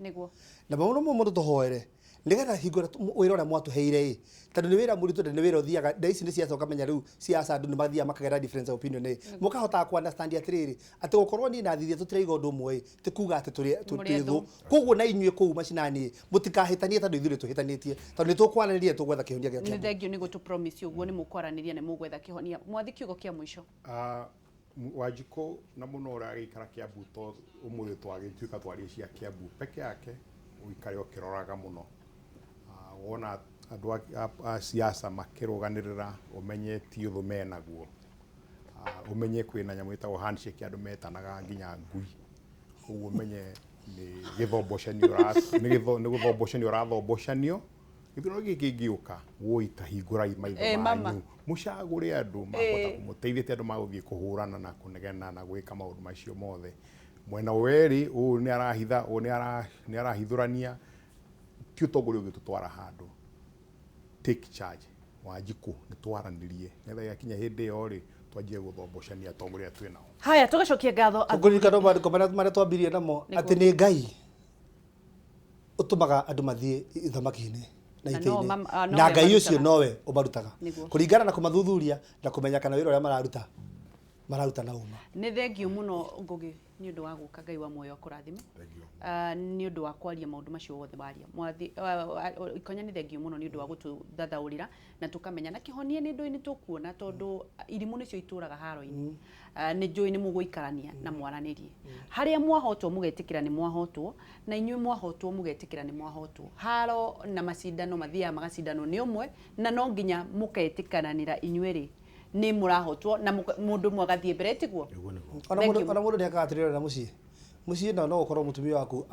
na mũno mũno mũtũhoere nĩgetha hingo ĩrĩa wĩra ũrĩa mwatũheire ĩ, tondũ nĩ wĩra mũritũ na nĩ wĩra ũthiaga nda ici nĩ ciaca, ũkamenya rĩu ciaca andũ nĩ mathiaga makagera difference of opinion ĩ, mũkahotaga ku understand atĩrĩrĩ, atĩ gũkorwo niĩ na Thithia tũtiraiga ũndũ ũmwe ĩ, ti kuga atĩ tũrĩ Mũrĩ twĩ thũ. Thũ. Koguo na inyuĩ kũu macinani ĩ, mũtikahĩtanie tondũ ithuĩ nĩ tũhĩtanĩtie, tondũ nĩ tũkwaranĩria, tũgwetha kĩhonia gĩa Nĩ Kiambu. Thank you nĩ gũtũ promise ũguo nĩ mũkwaranĩria, nĩ mũgwetha kĩhonia. Mwathi, kiugo kĩa mũico. Wanjikũ na mũno ũrĩa agĩikara Kiambu, to ũmũthĩ twagĩtuĩka twarie cia Kiambu peke yake, ũikare ũkĩroraga mũno. Wona andũ a siasa makĩrũganĩrĩra, ũmenye ti ũthũ menaguo. Ũmenye kwĩna nyamũ ĩtagwo handshake, andũ metanaga nginya ngui, ũguo ũmenye nĩ gĩthombocanio nĩ gũthombocanio ũrathombocanio. Gĩthurano gĩkĩ kĩngĩũka, woi ta hingũrai maitho Mama. manyu, mũcagũre andũ mahota kũmũteithia, ti andũ magũthiĩ kũhũrana na kũnegena na gwĩka maũndũ macio mothe. Mwena werĩ ũyũ nĩ arahitha, ũyũ nĩ arahithũrania, ti ũtongoria ũngĩtũtwara handũ. Take charge, Wanjikũ, nĩ twaranĩrie nĩgetha yakinya hĩndĩ ĩyo rĩ, twanjie gũthombocania atongoria twĩ nao. Haya, tũgacokia ngatho Tũkũririkana maandĩko marĩa twambirie namo, atĩ nĩ Ngai ũtũmaga andũ mathiĩ ithamaki-inĩ na Na no itĩ-inĩ, no na we Ngai ũcio ũmarutaga. nowe ũmarutaga kũringana na kũmathuthuria na kũmenya kana wĩra ũrĩa mararuta Mararuta na ũma. Nĩ thengiũ mũno Ngũgĩ nĩ ũndũ wa gũka. Ngai wa muoyo akũrathime nĩ ũndũ wa kwaria maũndũ macio wothe waria. Mwathi Ikonya, nĩ thengiũ mũno nĩ ũndũ wa gũtũthathaũrĩra na tũkamenya na kĩhonia nĩ ndũĩ nĩ tũkuona, tondũ irimũ nĩcio itũraga haro-inĩ. Nĩ njũĩ nĩ mũgũikarania na mwaranĩrie harĩa mwahotwo mũgetĩkĩra nĩ mwahotwo, na inyuĩ mwahotwo mũgetĩkĩra nĩ mwahotwo. Haro na macindano mathiaga magacindanwo nĩ ũmwe, na no nginya mũketĩkananĩra inyuĩ nĩ mũrahotwo na mũndũ ũmwe agathiĩ mbere, tiguo? Nĩguo, nĩguo. Ona Thank mũndũ you. Ona mũndũ nĩakaga atĩrĩrĩ, na mũciĩ mũciĩ no ũkorwo mũtumia waku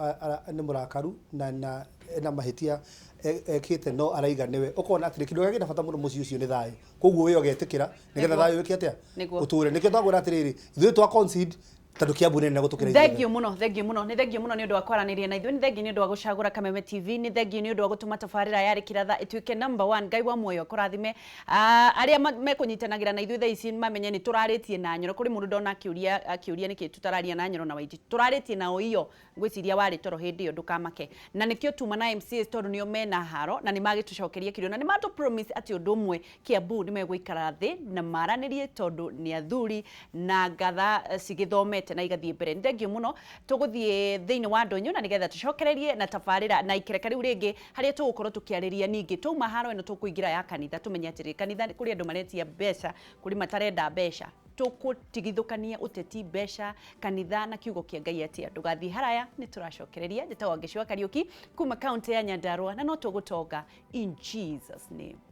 nĩ mũrakaru na ena mahĩtia ekĩte, no araiga nĩwe, ũkona atĩrĩ, kĩndũ kĩrĩa kĩna bata mũno mũciĩ ũcio nĩ thayũ, koguo we ũgetĩkĩra nĩgetha thayũ wĩke atĩa? Ũtũre. Nĩkĩo twagwĩra atĩrĩrĩ, ithuĩ twa concede tondũ Kiambu nĩ nene gũtũkĩra ithuothe. Thengiũ mũno, thengiũ mũno, nĩ thengiũ mũno nĩ ũndũ wa kwaranĩria na ithuĩ, nĩ thengiũ nĩ ũndũ wa gũcagũra Kameme TV, nĩ thengiũ nĩ ũndũ wa gũtũma tabarĩra ya Rĩkĩratha ĩtuĩke number one. Ngai wa muoyo akũrathime. Arĩa mekũnyitanagĩra na ithuĩ thaa ici mamenye nĩ tũrarĩtie na Nyoro. Kũrĩ mũndũ ndona akĩũria nĩkĩ tũtararia na Nyoro na Waititu. Tũrarĩtie nao iyo, ngwĩciria warĩ toro hĩndĩ ĩyo, ndũkamake. Na nĩkĩo tuma na MCAs, tondũ nĩo mena haro na nĩ magĩtũcokeria kĩũria na nĩ matũ promise atĩ ũndũ ũmwe Kiambu nĩ megũikara thĩ na maranĩrie, tondũ nĩ athuri na ngatha cigĩthomete na igathiĩ mbere. Nĩ thengiũ mũno. Tũgũthiĩ thĩinĩ wa ndũnyũ na nĩgetha tũcokererie na tabarĩra na ikereka rĩu rĩngĩ, harĩa tũgũkorwo tũkĩarĩria. Ningĩ twauma haro ĩno, tũkũingĩra ya kanitha, tũmenye atĩrĩ, kanitha kũrĩ andũ maretia mbeca, kũrĩ matarenda mbeca. Tũkũtigithũkania ũteti, mbeca, kanitha na kiugo kĩa Ngai atĩa? Ndũgathiĩ haraya, nĩ tũracokereria. Njĩtagwo Ngĩci wa Kariũki kuma kaunti ya Nyandarua, na no tũgũtonga in Jesus name.